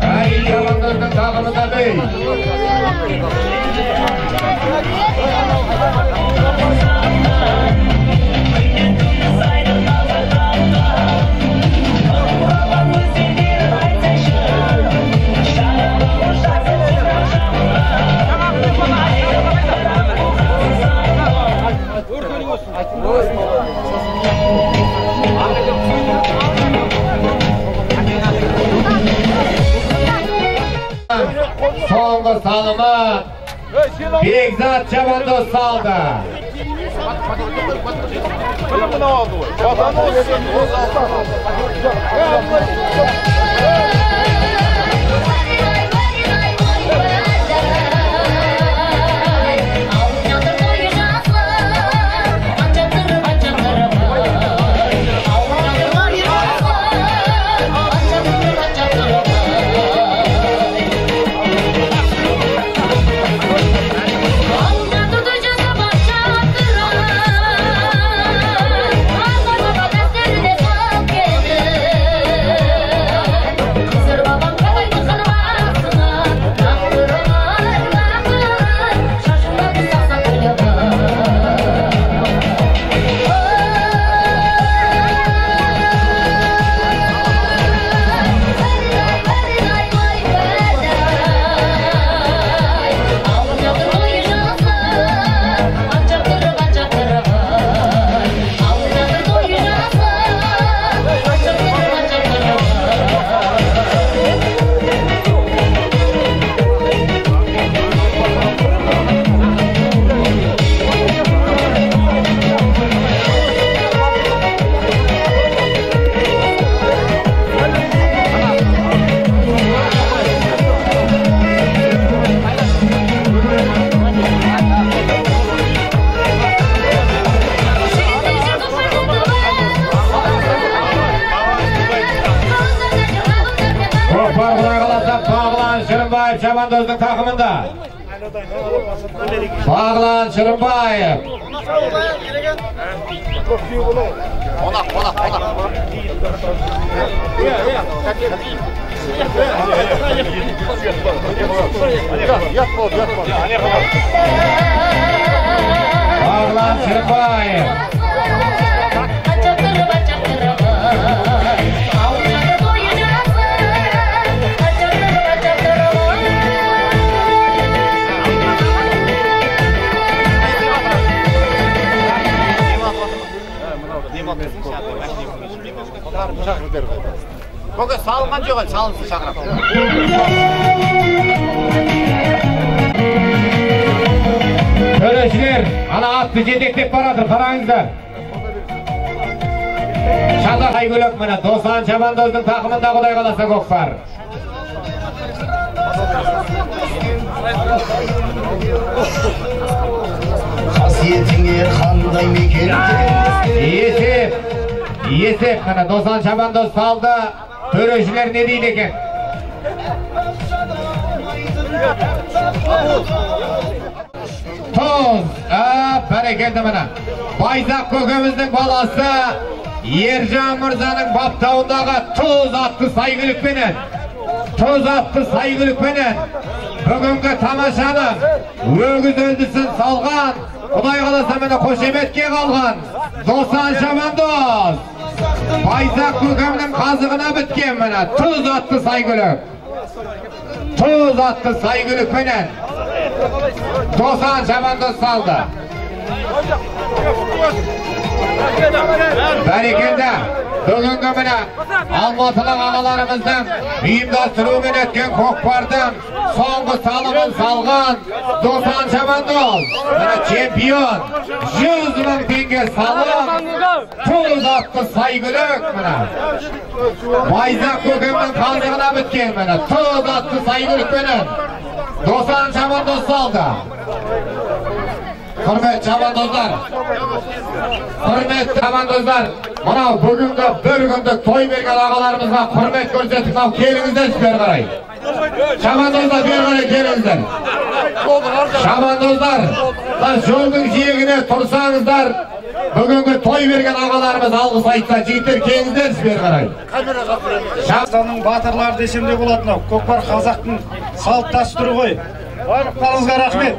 Әй, шабандоздың тағымында бей. Соңғы салымы Бекзат шабандоз салды. Шабандоздың тақымында Бағлан Шырымбаев. Бағлан Шырымбаев. Көке салынған жоқ әлі, салынсын шақырам. Төрешілер, ана атты жетектеп баратыр, қараңыздар. Шадақ Айгүлік міне Досан шабандоздың тақымында Құдай қаласа көкпар. Қасиетіңе қандай мекен. Есеп, есеп міне Досан шабандоз салды. Төрешілер не дейді екен? Тоз, бәрекелді міне. Байзақ көкеміздің баласы Ержан мырзаның баптауындағы Тұз атты сәйгүлікпенен, Тұз атты сәйгүлікпенен бүгінгі тамашаның өгіз өлдісін салған, Құдай қаласа міне қошеметке қалған Досан шабандоз. Байзақ көкемнің қазығына біткен міне Тұз атты сәйгүлік. Тұз атты сәйгүлікпенен Досан шабандоз салды. Бәрекелді. Бүгінгі міне алматылық ағаларымыздың ұйымдастыруымен өткен көкпардың соңғы салымын салған Досан шабандоз. Міне чемпион 100 мың теңге салым, Тұз атты сәйгүлік міне. Байзақ көкемнің қазығына біткен міне Тұз атты сәйгүлікпенен Досан шабандоз салды. Құрметті шабандоздар, құрметті шабандоздар, мынау бүгінгі бір күндік той берген ағаларымызға құрмет көрсетіп, мынау келіңіздерші бері қарай. Шабандоздар, бері қарай келіңіздер. Шабандоздар, мына жолдың жиегіне тұрсаңыздар, бүгінгі той берген ағаларымыз алғыс айтса, жігіттер келіңіздерші бері қарай. Қазақстанның батырлары десем де болады, мынау көкпар қазақтың салт дәстүрі ғой. Барлықтарыңызға рахмет.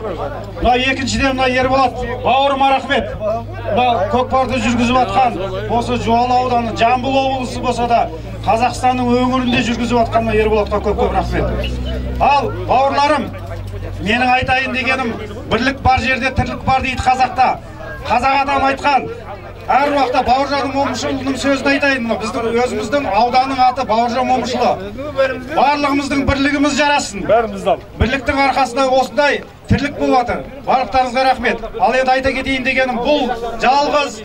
Мына екіншіден мына Ерболат бауырыма рахмет. Мына көкпарды жүргізіп жатқан осы Жуалы ауданы, Жамбыл облысы болса да Қазақстанның өңірінде жүргізіп жатқан мына Ерболатқа көп-көп рахмет. Ал бауырларым, менің айтайын дегенім, бірлік бар жерде тірлік бар дейді қазақта. Қазақ атам айтқан. Әр уақытта Бауыржан Момышұлының сөзін айтайын. Мына біздің өзіміздің ауданның аты Бауыржан Момышұлы. Барлығымыздың бірлігіміз жарасын. Бірліктің арқасында осындай тірлік болып жатыр. Барлықтарыңызға рахмет. Ал енді айта кетейін дегенім, бұл жалғыз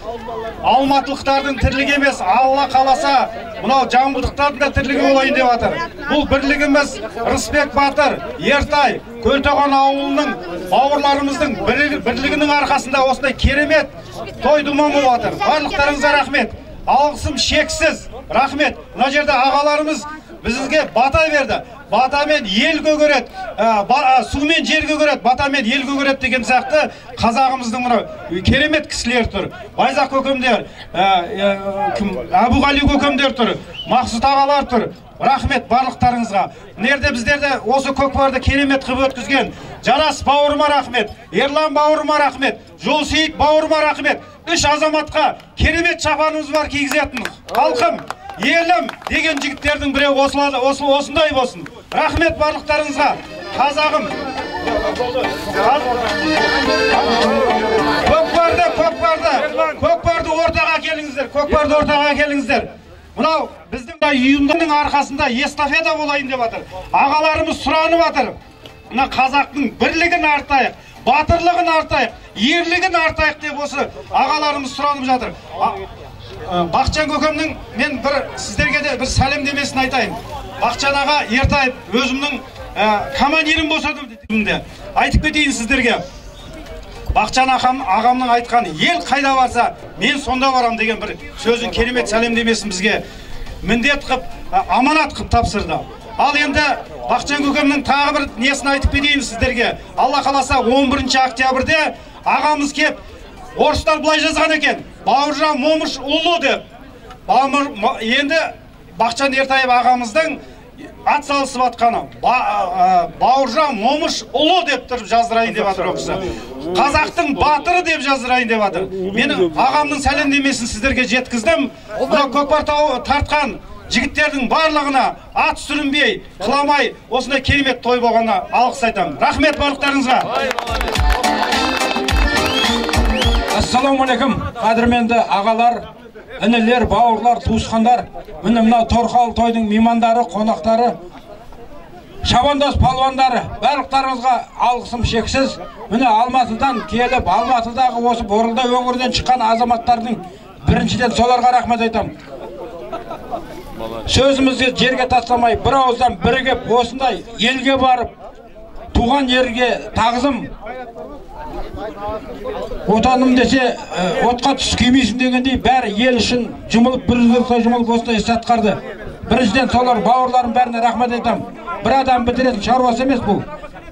алматылықтардың тірлігі емес, Алла қаласа мынау жамбылдықтардың да тірлігі болайын деп жатыр. Бұл бірлігіміз Рысбек батыр, Ертай, Көлтоған ауылының бауырларымыздың бірлігінің арқасында осындай керемет той думан болып жатыр. Барлықтарыңызға рахмет. Алғысым шексіз. Рахмет. Мына жерде ағаларымыз бізге бата берді. Батамен ел көгереді, сумен жер көгереді, батамен ел көгереді деген сияқты қазағымыздың мына керемет кісілер тұр. Байзақ көкемдер, Әбуғали көкемдер тұр, Мақсұт ағалар тұр. Рахмет барлықтарыңызға. Мына жерде біздерді осы көкпарды керемет қылып өткізген Жарас бауырыма рахмет, Ерлан бауырыма рахмет, Жолсейіт бауырыма рахмет. Үш азаматқа керемет шапанымыз бар кигізетін. Халқым, елім деген жігіттердің біреуі осындай болсын. Рахмет барлықтарыңызға. Қазағым. Көкпарды, көкпарды, көкпарды ортаға келіңіздер, көкпарды ортаға келіңіздер. Мынау біздің ұйымның арқасында эстафета болайын деп жатыр. Ағаларымыз сұранып жатыр. Мына қазақтың бірлігін артайық, батырлығын артайық, ерлігін артайық деп осы ағаларымыз сұранып жатыр. Бақытжан көкемнің мен бір сіздерге де бір сәлемдемесін айтайын. Бақытжан аға Ертаев өзімнің командирім болса да айтып кетейін сіздерге. Бақытжан ағамның айтқан ел қайда барса мен сонда барам деген бір сөзін, керемет сәлемдемесін бізге міндет қып, аманат қып тапсырды. Ал енді Бақытжан көкемнің тағы бір несін айтып кетейін сіздерге. Алла қаласа 11 октябрьде ағамыз кеп, орыстар былай жазған екен, Бауыржан Момыш ұлы деп. Енді Бақытжан Ертаев ағамыздың ат салысып атқаны Бауыржан Момыш ұлы деп тұрып жаздырайын деп жатыр ол кісі. Қазақтың батыры деп жаздырайын деп жатыр. Менің ағамның сәлемдемесін сіздерге жеткіздім. Мына көкпар тартқан жігіттердің барлығына ат сүрінбей, құламай осындай керемет той болғанына алғыс айтамын. Рахмет барлықтарыңызға. Ассалаумағалейкум, қадірменді ағалар, інілер, бауырлар, туысқандар. Міне мынау торқалы тойдың меймандары, қонақтары. шабандоз палуандары, барлықтарыңызға алғысым шексіз. Міне Алматыдан келіп, Алматыдағы осы Борылдай өңірінен шыққан азаматтардың біріншіден соларға рахмет айтамын. Сөзімізді жерге тастамай, бір ауыздан бірігіп, осындай елге барып, туған жерге тағзым, отаным десе, отқа түс күймейсің дегендей, бәрі ел үшін жұмылып, бір жұдырықтай жұмылып осындай іс атқарды. Біріншіден солар бауырларым бәріне рахмет айтамын. Бір адам бітіретін шаруасы емес бұл.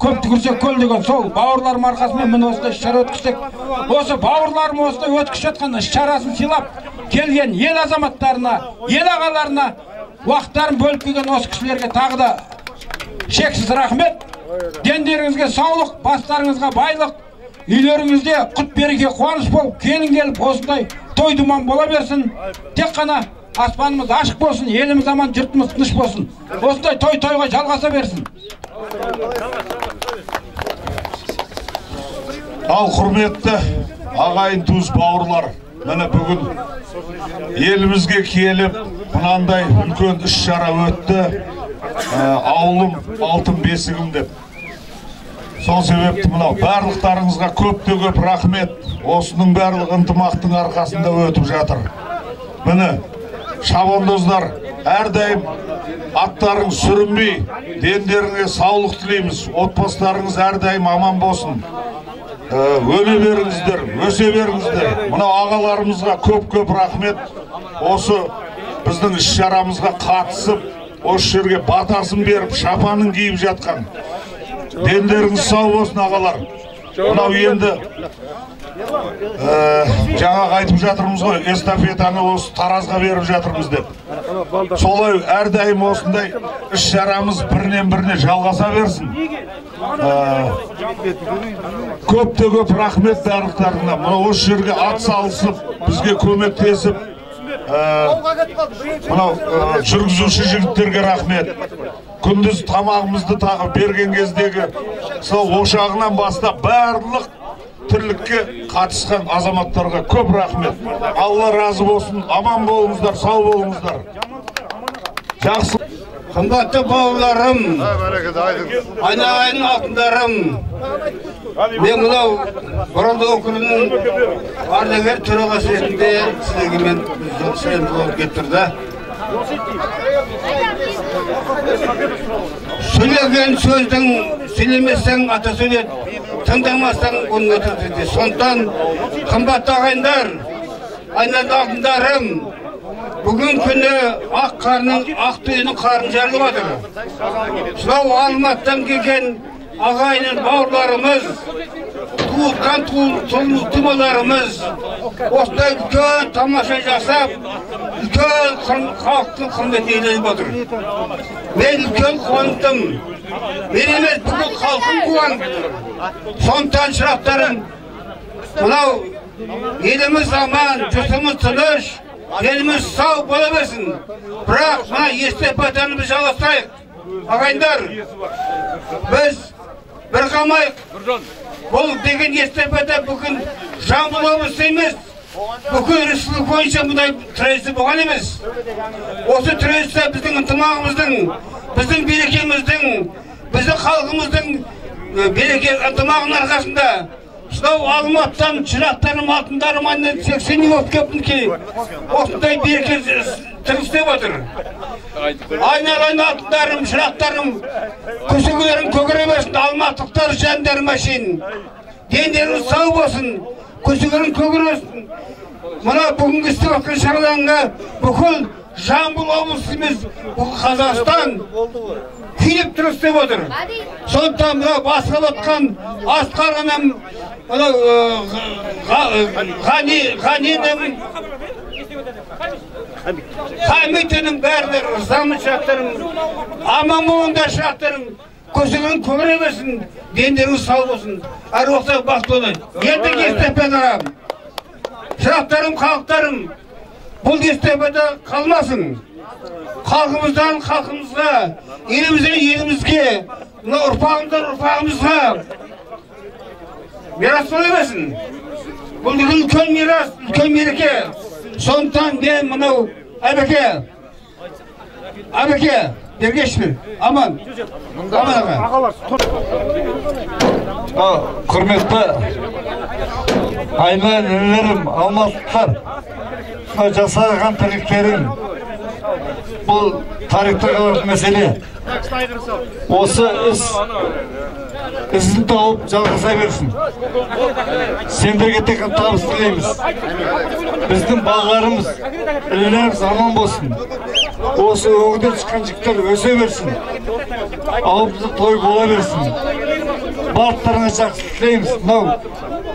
Көп түкірсе көл деген сол бауырларым арқасымен міне осындай іс-шара өткізсек, осы бауырларым осындай өткізіп жатқан іс-шарасын сыйлап келген ел азаматтарына, ел ағаларына уақыттарын бөліп келген осы кісілерге тағы да шексіз рахмет. Дендеріңізге саулық, бастарыңызға байлық, үйлеріңізде құт береке қуаныш болып, келін келіп осындай той думан бола берсін. Тек қана аспанымыз ашық болсын, еліміз аман, жұртымыз тыныш болсын. Осындай той тойға жалғаса берсін. Ал құрметті ағайын туыс бауырлар, міне бүгін елімізге келіп мынандай үлкен іс-шара өтті. Ауылым алтын бесігім деп. Сол себепті мынау барлықтарыңызға көпте көп рахмет. Осының барлығы ынтымақтың арқасында өтіп жатыр. Міне шабандоздар, әрдайым аттарың сүрінбей, дендеріңе саулық тілейміз. Отбасыларыңыз әрдайым аман болсын. Өне беріңіздер, өсе беріңіздер. Мынау ағаларымызға көп-көп рахмет. Осы біздің іс-шарамызға қатысып, осы жерге батасын беріп, шапанын киіп жатқан. Дендеріңіз сау болсын, ағалар. Мынау енді жаңағы айтып жатырмыз ғой, эстафетаны осы Таразға беріп жатырмыз деп. Солай әрдайым осындай іс-шарамыз бірінен біріне жалғаса берсін. Көп те көп рахмет барлықтарыңа. Мына осы жерге ат салысып, бізге көмектесіп, мынау жүргізуші жігіттерге рахмет. Күндіз тамағымызды тағы берген кездегі сол ошағынан бастап барлық тірлікке қатысқан азаматтарға көп рахмет. Алла разы болсын, аман болыңыздар, сау болыңыздар. Жақсы. Қымбатты бауырларым, айналайын алтындарым, мен мынау Боралдай округінің ардагер төрағасы ретінде сіздерге мен сәлем жолдап келіп тұр да. Сөйлеген сөздің сөйлемесең ата сөйлет, тыңдамасаң оны өтірді. Сондықтан қымбатты ағайындар, айналайын алтындарым, бүгін күні ақ қарның, ақ түйенің қарны жарылып жатыр. Сонау Алматыдан келген ағайын бауырларымыз, туысқан тумаларымыз осындай үлкен тамаша жасап, үлкен халықтың құрметін иеленіп отыр. Мен үлкен қуандым. Мен емес, бүкіл халқым қуанып тұр. Сондықтан шырақтарым, мынау еліміз аман, жұртымыз тыныш, еліміз сау бола берсін. Бірақ мына эстафетаны біз жалғастырайық. Ағайындар, біз бір қалмайық. Бұл деген эстафета бүгін Жамбыл облысы емес, бүкіл республика бойынша мұндай традиция болған емес. Осы традиция біздің ынтымағымыздың, біздің берекеміздің, біздің халқымыздың береке ынтымағының арқасында сонау Алматыдан шырақтарым, алтындарым айынан 80 болып келіп, осындай береке тіршілік істеп отыр. Айналайын алтындарым, шырақтарым, көсегелерің көгере берсін, алматылықтар жандарым әшейін. Дендеріңіз сау болсын, көсегелерің көгере берсін. Мына бүгінгі істеп жатқан шараларға бүкіл Жамбыл облысы емес, бүкіл Қазақстан күйіп тұр істеп отыр. Сондықтан мына басқарып отқан Асқар анам, мынау Ғанинім, Хамитінің бәріне ырзамын шырақтарым, аман болыңдар шырақтарым, көсегелерің көгере берсін, дендеріңіз сау болсын, әр уақытта бақытты болайық. Енді эстафета, шырақтарым, халықтарым, бұл эстафета қалмасын. Халқымыздан халқымызға, елімізден елімізге, мына ұрпағымыздан ұрпағымызға мирас бола берсін. Бұл деген үлкен мирас, үлкен мереке. Сондықтан мен мынау Әбеке, Ергеш пе? Аман. Аман аға. Құрметті айналайын інілерім, алматылықтар, мына жасаған тірліктерің бұл тарихта қалатын мәселе. Осы іс ізін тауып жалғаса берсін. Сендерге тек қана табыс тілейміз. Біздің балаларымыз, інілеріміз аман болсын. Осы өңірден шыққан жігіттер өсе берсін. Ауылымызда той бола берсін. Барлықтарыңа жақсылық тілейміз. Мынау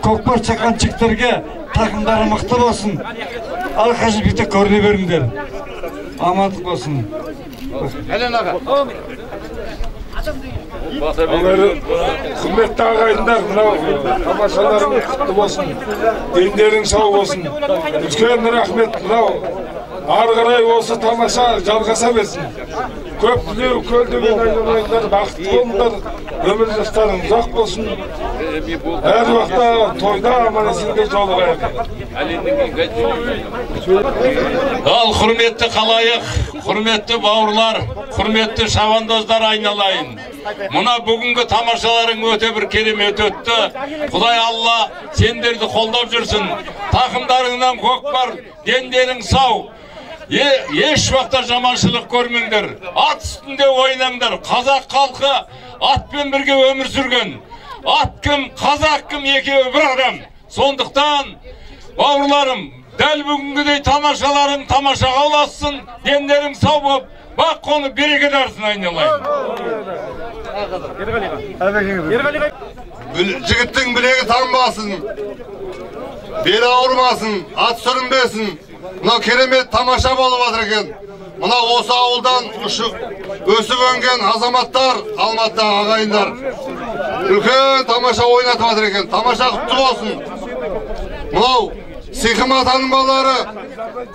көкпар шаққан жігіттерге тақымдары мықты болсын. Әрқашан биікте көріне беріңдер. Амандық болсын. Құрметті ағайындар, мынау тамашаларың құтты болсын, дендерің сау болсын. Үлкен рахмет, мынау ары қарай осы тамаша жалғаса берсін. Көп тілеу көлдеген айналайындар, бақытты болыңдар, өмір жастарың ұзақ болсын. Әр уақытта тойда аман есенде жолығайық. Ал құрметті халайық, құрметті бауырлар, құрметті шабандоздар айналайын. Мына бүгінгі тамашаларың өте бір керемет өтті. Құдай Алла сендерді қолдап жүрсін. Тақымдарыңнан көкпар, дендерің сау. Еш уақытта жаманшылық көрмеңдер. Ат үстінде ойнаңдар. Қазақ халқы атпен бірге өмір сүрген. Ат кім, қазақ кім, екеуі бір адам. Сондықтан бауырларым, дәл бүгінгідей тамашаларың тамашаға ұлассын, дендерің сау болып, бақ қонып береке дарысын айналайын. Жігіттің білегі танбасын, белі ауырмасын, ат сүрінбесін. Мынау керемет тамаша болып жатыр екен. Мынау осы ауылдан өсіп өнген азаматтар, Алматыдағы ағайындар үлкен тамаша ойнатып жатыр екен. Тамаша құтты болсын. Мынау Сиқым атаның балалары,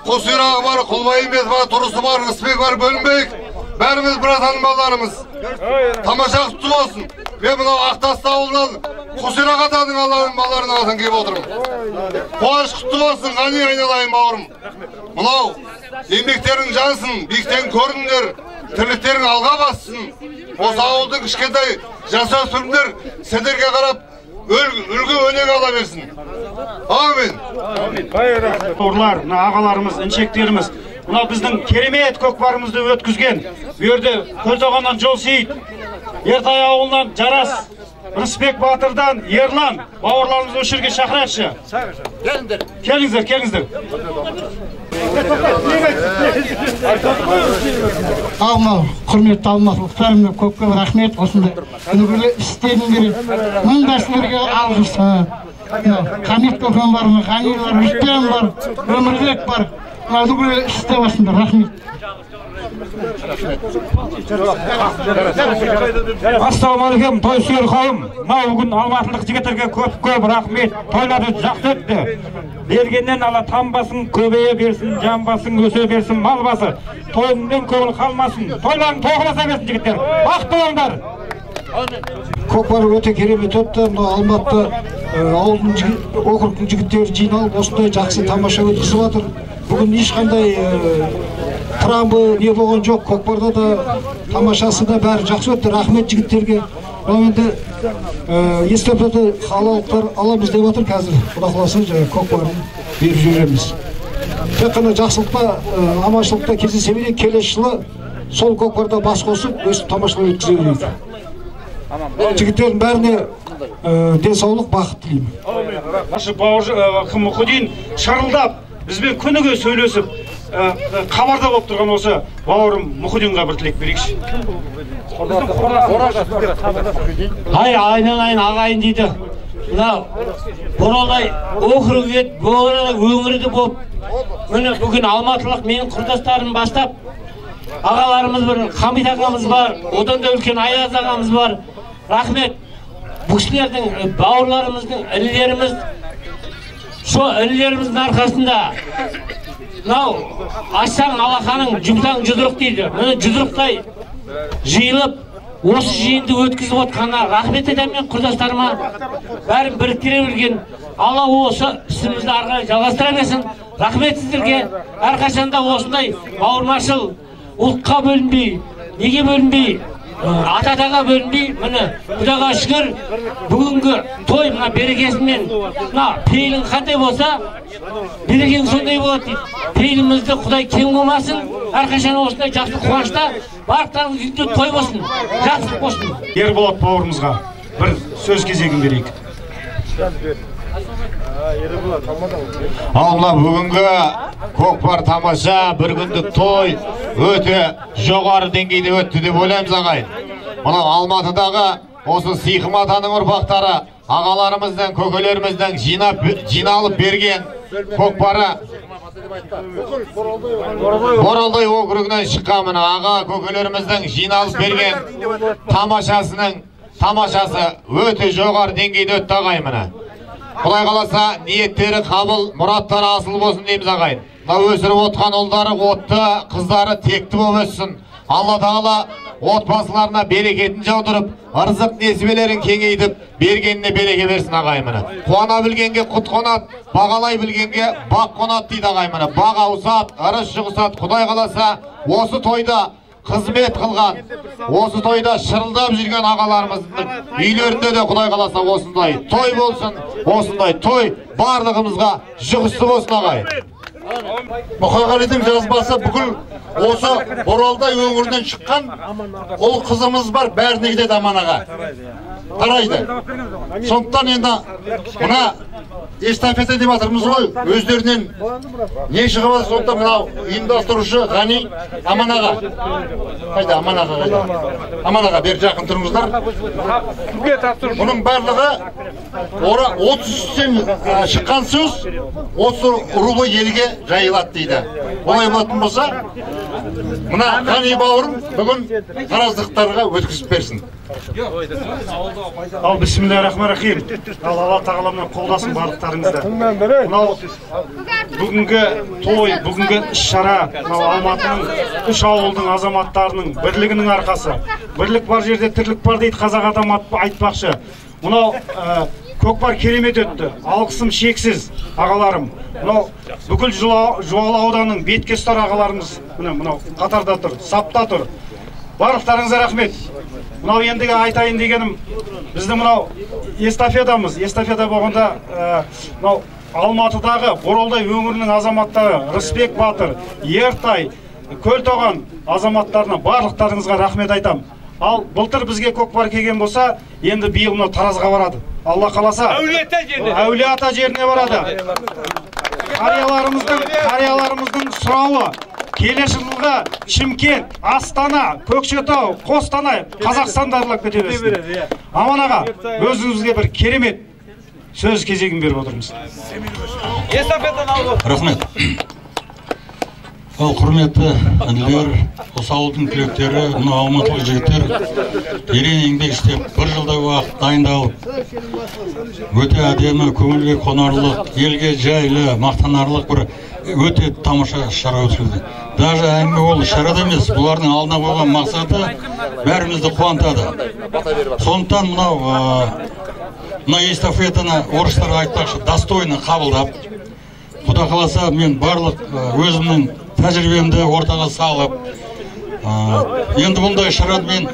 Қосирағы бар, Құлбайымбет бар, Тұрысы бар, Рысбек бар, бөлінбейік. Бәріміз бір атаның балаларымыз. Тамаша құтты болсын. Мен мынау Ақтасты ауылынан Қосирақ атаның балаларының атынан келіп отырмын. Қуаныш құтты болсын, Ғани айналайын бауырым. Мынау еңбектерің жансын, биіктен көріңдер, тірліктерің алға бассын. Осы ауылдың кішкентай жасөспірімдер сендерге қарап үлгі өнеге ала берсін. Амин. Бауырлар, мына ағаларымыз, інішектеріміз, мына біздің керемет көкпарымызды өткізген, бұл жерде Көлтоғаннан Жолсейіт, Ертай ауылынан Жарас, Рысбек батырдан Ерлан бауырларымызды осы жерге шақырайықшы. Келіңдер. Келіңіздер, келіңіздер. Алмал, құрметті алматылықтар, көп-көп рахмет осындай үлгілі істеріңдер. Мыңда сіздерге алғыс. Хамит көкем бар, Ғани бар, Рүстем бар, Өмірбек бар. Үлгілі істеп осындар, рахмет. Ассалаумағалейкум, той сүйер қауым. Мынау бүгін алматылық жігіттерге көп-көп рахмет. Тойлары жақсы өтті. Бергеннен ала тамбасын, көбейе берсін, жан басын, өсе берсін, мал басы. Тойыңнан көңіл қалмасын. Тойларың тоғыласа берсін жігіттер. Бақытты болыңдар. Көкпар өте керемет өтті. Мынау Алматы ауылдың округтың жігіттері жиналып осындай жақсы тамаша өткізіп жатыр. Бүгін ешқандай травма не болған жоқ. Көкпарда да тамашасы да бәрі жақсы өтті. Рахмет жігіттерге. Мынау енді эстафета халалықтар аламыз деп жатыр қазір. Құда қаласа жаңа көкпарын беріп жібереміз. Тек қана жақсылықта, аманшылықта кездесе берейік. Келесі жылы сол көкпарда бас қосып өстіп тамашалап өткізе берейік. Жігіттердің бәріне денсаулық, бақыт тілеймін. Бауыр Мұхидин шырылдап бізбен күніге сөйлесіп хабарда болып тұрған осы бауырым Мұхидинға бір тілек берейікші. Ай, айналайын ағайын дейді. Мынау Боралдай округ ет, Боралдай өңірі болып, міне бүгін алматылық менің құрдастарым бастап ағаларымыз бар, Хамит ағамыз бар, одан да үлкен Аяз ағамыз бар. Рахмет. Бұл кісілердің, бауырларымыздың, інілеріміз, сол інілеріміздің арқасында мынау ашсаң алақаның, жұмсаң жұдырық дейді. Міне жұдырықтай жиылып осы жиынды өткізіп отқанына рахмет айтамын мен құрдастарыма. Бәрін біріктіре білген Алла осы ісімізді ары қарай жалғастыра берсін. Рахмет сіздерге. Әрқашанда осындай бауырмашыл, ұлтқа бөлінбей, Неге бөлінбей, ата-атаға бөлінбей, міне Құдайға шүкір, бүгінгі той мына берекесімен, мына пейілің қандай болса, берекең сондай болады дейді. Пейілімізді Құдай кем қылмасын, әрқашан осындай жақсы қуанышта барлықтарыңыз үйінде той болсын, жақсылық болсын. Ерболат бауырымызға бір сөз кезегін берейік. Ал мына бүгінгі көкпар тамаша бір күндік той өте жоғары деңгейде өтті деп ойлаймыз, ағайын. Мынау Алматыдағы осы Сиқым атаның ұрпақтары, ағаларымыздың, көкелеріміздің жиналып берген көкпары Боралдай округінен шыққан мына аға көкелеріміздің жиналып берген тамашасы өте жоғары деңгейде өтті, ағайын. Мына Құдай қаласа, ниеттері қабыл, мұраттары асыл болсын дейміз, ағайын. Мына өсіріп отқан ұлдары отты, қыздары текті болып өссін. Алла тағала отбасыларына берекетін жаудырып, ырзық несібелерін кеңейтіп, бергеніне береке берсін, ағайын. Міне. Қуана білгенге құт қонады, бағалай білгенге бақ қонады дейді, ағайын. Міне. Бақ ауысады, ырыс жұғысады. Құдай қаласа, осы тойда қызмет қылған, осы тойда шырылдап жүрген ағаларымыздың үйлерінде де Құдай қаласа осындай той болсын, осындай той барлығымызға жұғысты болсын, ағайын. Мұқағалидың жазбасы бүкіл осы Боралдай өңірінен шыққан ол қызымыз бар, бәріне кетеді, Аман аға. Тарайды. Сондықтан енді мына эстафета деп жатырмыз ғой, өздерінен не шығып жатыр, сондықтан мынау ұйымдастырушы Ғани Аман аға. Қайда Аман аға, қайда? Аман аға, бері жақын тұрыңыздар. Бұның барлығы 33-тен шыққан сөз осы рулы елге жайылады дейді. Олай болатын болса, мына Ғани бауырым бүгін тараздықтарға өткізіп берсін. Ал бисмиллахир-рахманир-рахим. Ал Алла тағаламнан қолдасын барлықтарыңызды. Мынау бүгінгі той, бүгінгі іс-шара, мынау Алматының үш ауылдың азаматтарының бірлігінің арқасы. Бірлік бар жерде тірлік бар дейді қазақ адам айтпақшы. Мынау көкпар керемет өтті. Алғысым шексіз, ағаларым. Мынау бүкіл Жуалы ауданының бетке ұстар ағаларымыз міне мынау қатарда тұр, сапта тұр. Барлықтарыңызға рахмет. Мынау ендігі айтайын дегенім, біздің мынау эстафетамыз, эстафета болғанда мынау Алматыдағы Боралдай өңірінің азаматтары Рысбек батыр, Ертай, Көлтоған азаматтарына барлықтарыңызға рахмет айтам. Ал былтыр бізге көкпар келген болса, енді биыл мынау Таразға барады. Алла қаласа, Әулие-Ата жеріне барады. Қарияларымыздың сұрауы келесі жылға Шымкент, Астана, Көкшетау, Қостанай, Қазақстанды аралап кете берсін. Аман аға, өзіңізге бір керемет сөз кезегін беріп отырмыз. Рахмет. Ал құрметті інілер, осы ауылдың түлектері, мына алматылық жігіттер ерен еңбек істеп, бір жылдай уақыт дайындалып, өте әдемі, көңілге қонарлық, елге жайлы, мақтанарлық бір өте тамаша шара өткізді. Даже әңгіме ол шарада емес, бұлардың алдына қойған мақсаты бәрімізді қуантады. Сондықтан мына эстафетаны орыстарға айтпақшы, достойно қабылдап, Құда қаласа, мен барлық өзімнің тәжірибемді ортаға салып, енді бұндай шараны мен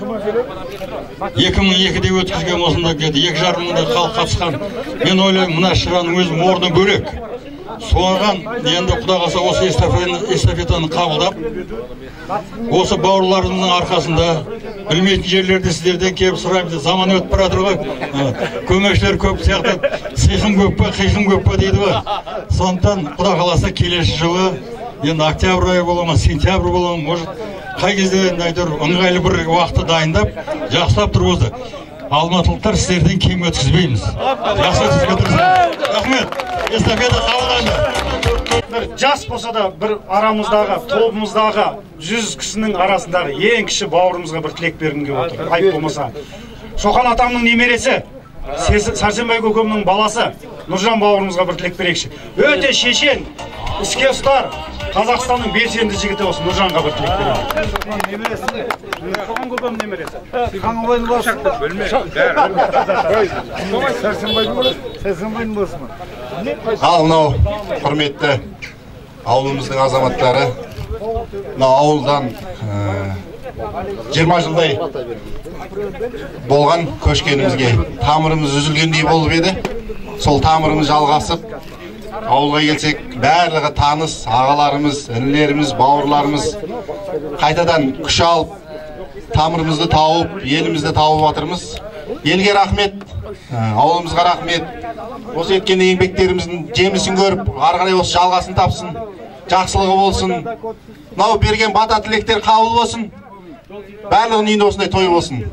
2002-де өткізген осында где-то 2,5 мыңдай халық қатысқан. Мен ойлаймын, мына шараның өзінің орны бөлек. Соған енді Құда қаласа осы эстафетаны қабылдап, осы бауырларымыздың арқасында білмейтін жерлерде сіздерден келіп сұраймыз. Заман өтіп бара жатыр ғой, көмекшілер көп сияқты, сиқым көп па, қиқым көп па дейді ғой. Сондықтан Құда қаласа келесі жылы енді октябрь айы бола ма, сентябрь бола ма, может қай кезде енді әйтеуір ыңғайлы бір уақытты дайындап, жақсылап тұрып осы алматылықтар сіздерден кем өткізбейміз. Жақсы өткізуге тырысамыз. Рахмет. Эстафета қабылданды. Бір жас болса да бір арамыздағы, тобымыздағы 100 кісінің арасындағы ең кіші бауырымызға бір тілек бергім келіп отыр. Айып болмаса. Шоқан атамның немересі, Сәрсенбай көкемнің баласы Нұржан бауырымызға бір тілек берейікші. Өте шешен, іске ұстар, Қазақстанның белсенді жігіті осы Нұржанға бір тілек берейік. Шоқан көкемнің немересі. Ал мынау құрметті ауылымыздың азаматтары, мынау ауылдан 20 жылдай болған көшкенімізге. Тамырымыз үзілгендей болып еді. Сол тамырымыз жалғасып, ауылға келсек, барлығы таныс ағаларымыз, інілеріміз, бауырларымыз қайтадан күш алып, тамырымызды тауып, елімізді тауып жатырмыз. Елге рахмет, ауылымызға рахмет. Осы еткен еңбектеріміздің жемісін көріп, ары қарай осы жалғасын тапсын, жақсылығы болсын. Мынау берген бата тілектер қабыл болсын. Барлығының үйінде осындай той болсын.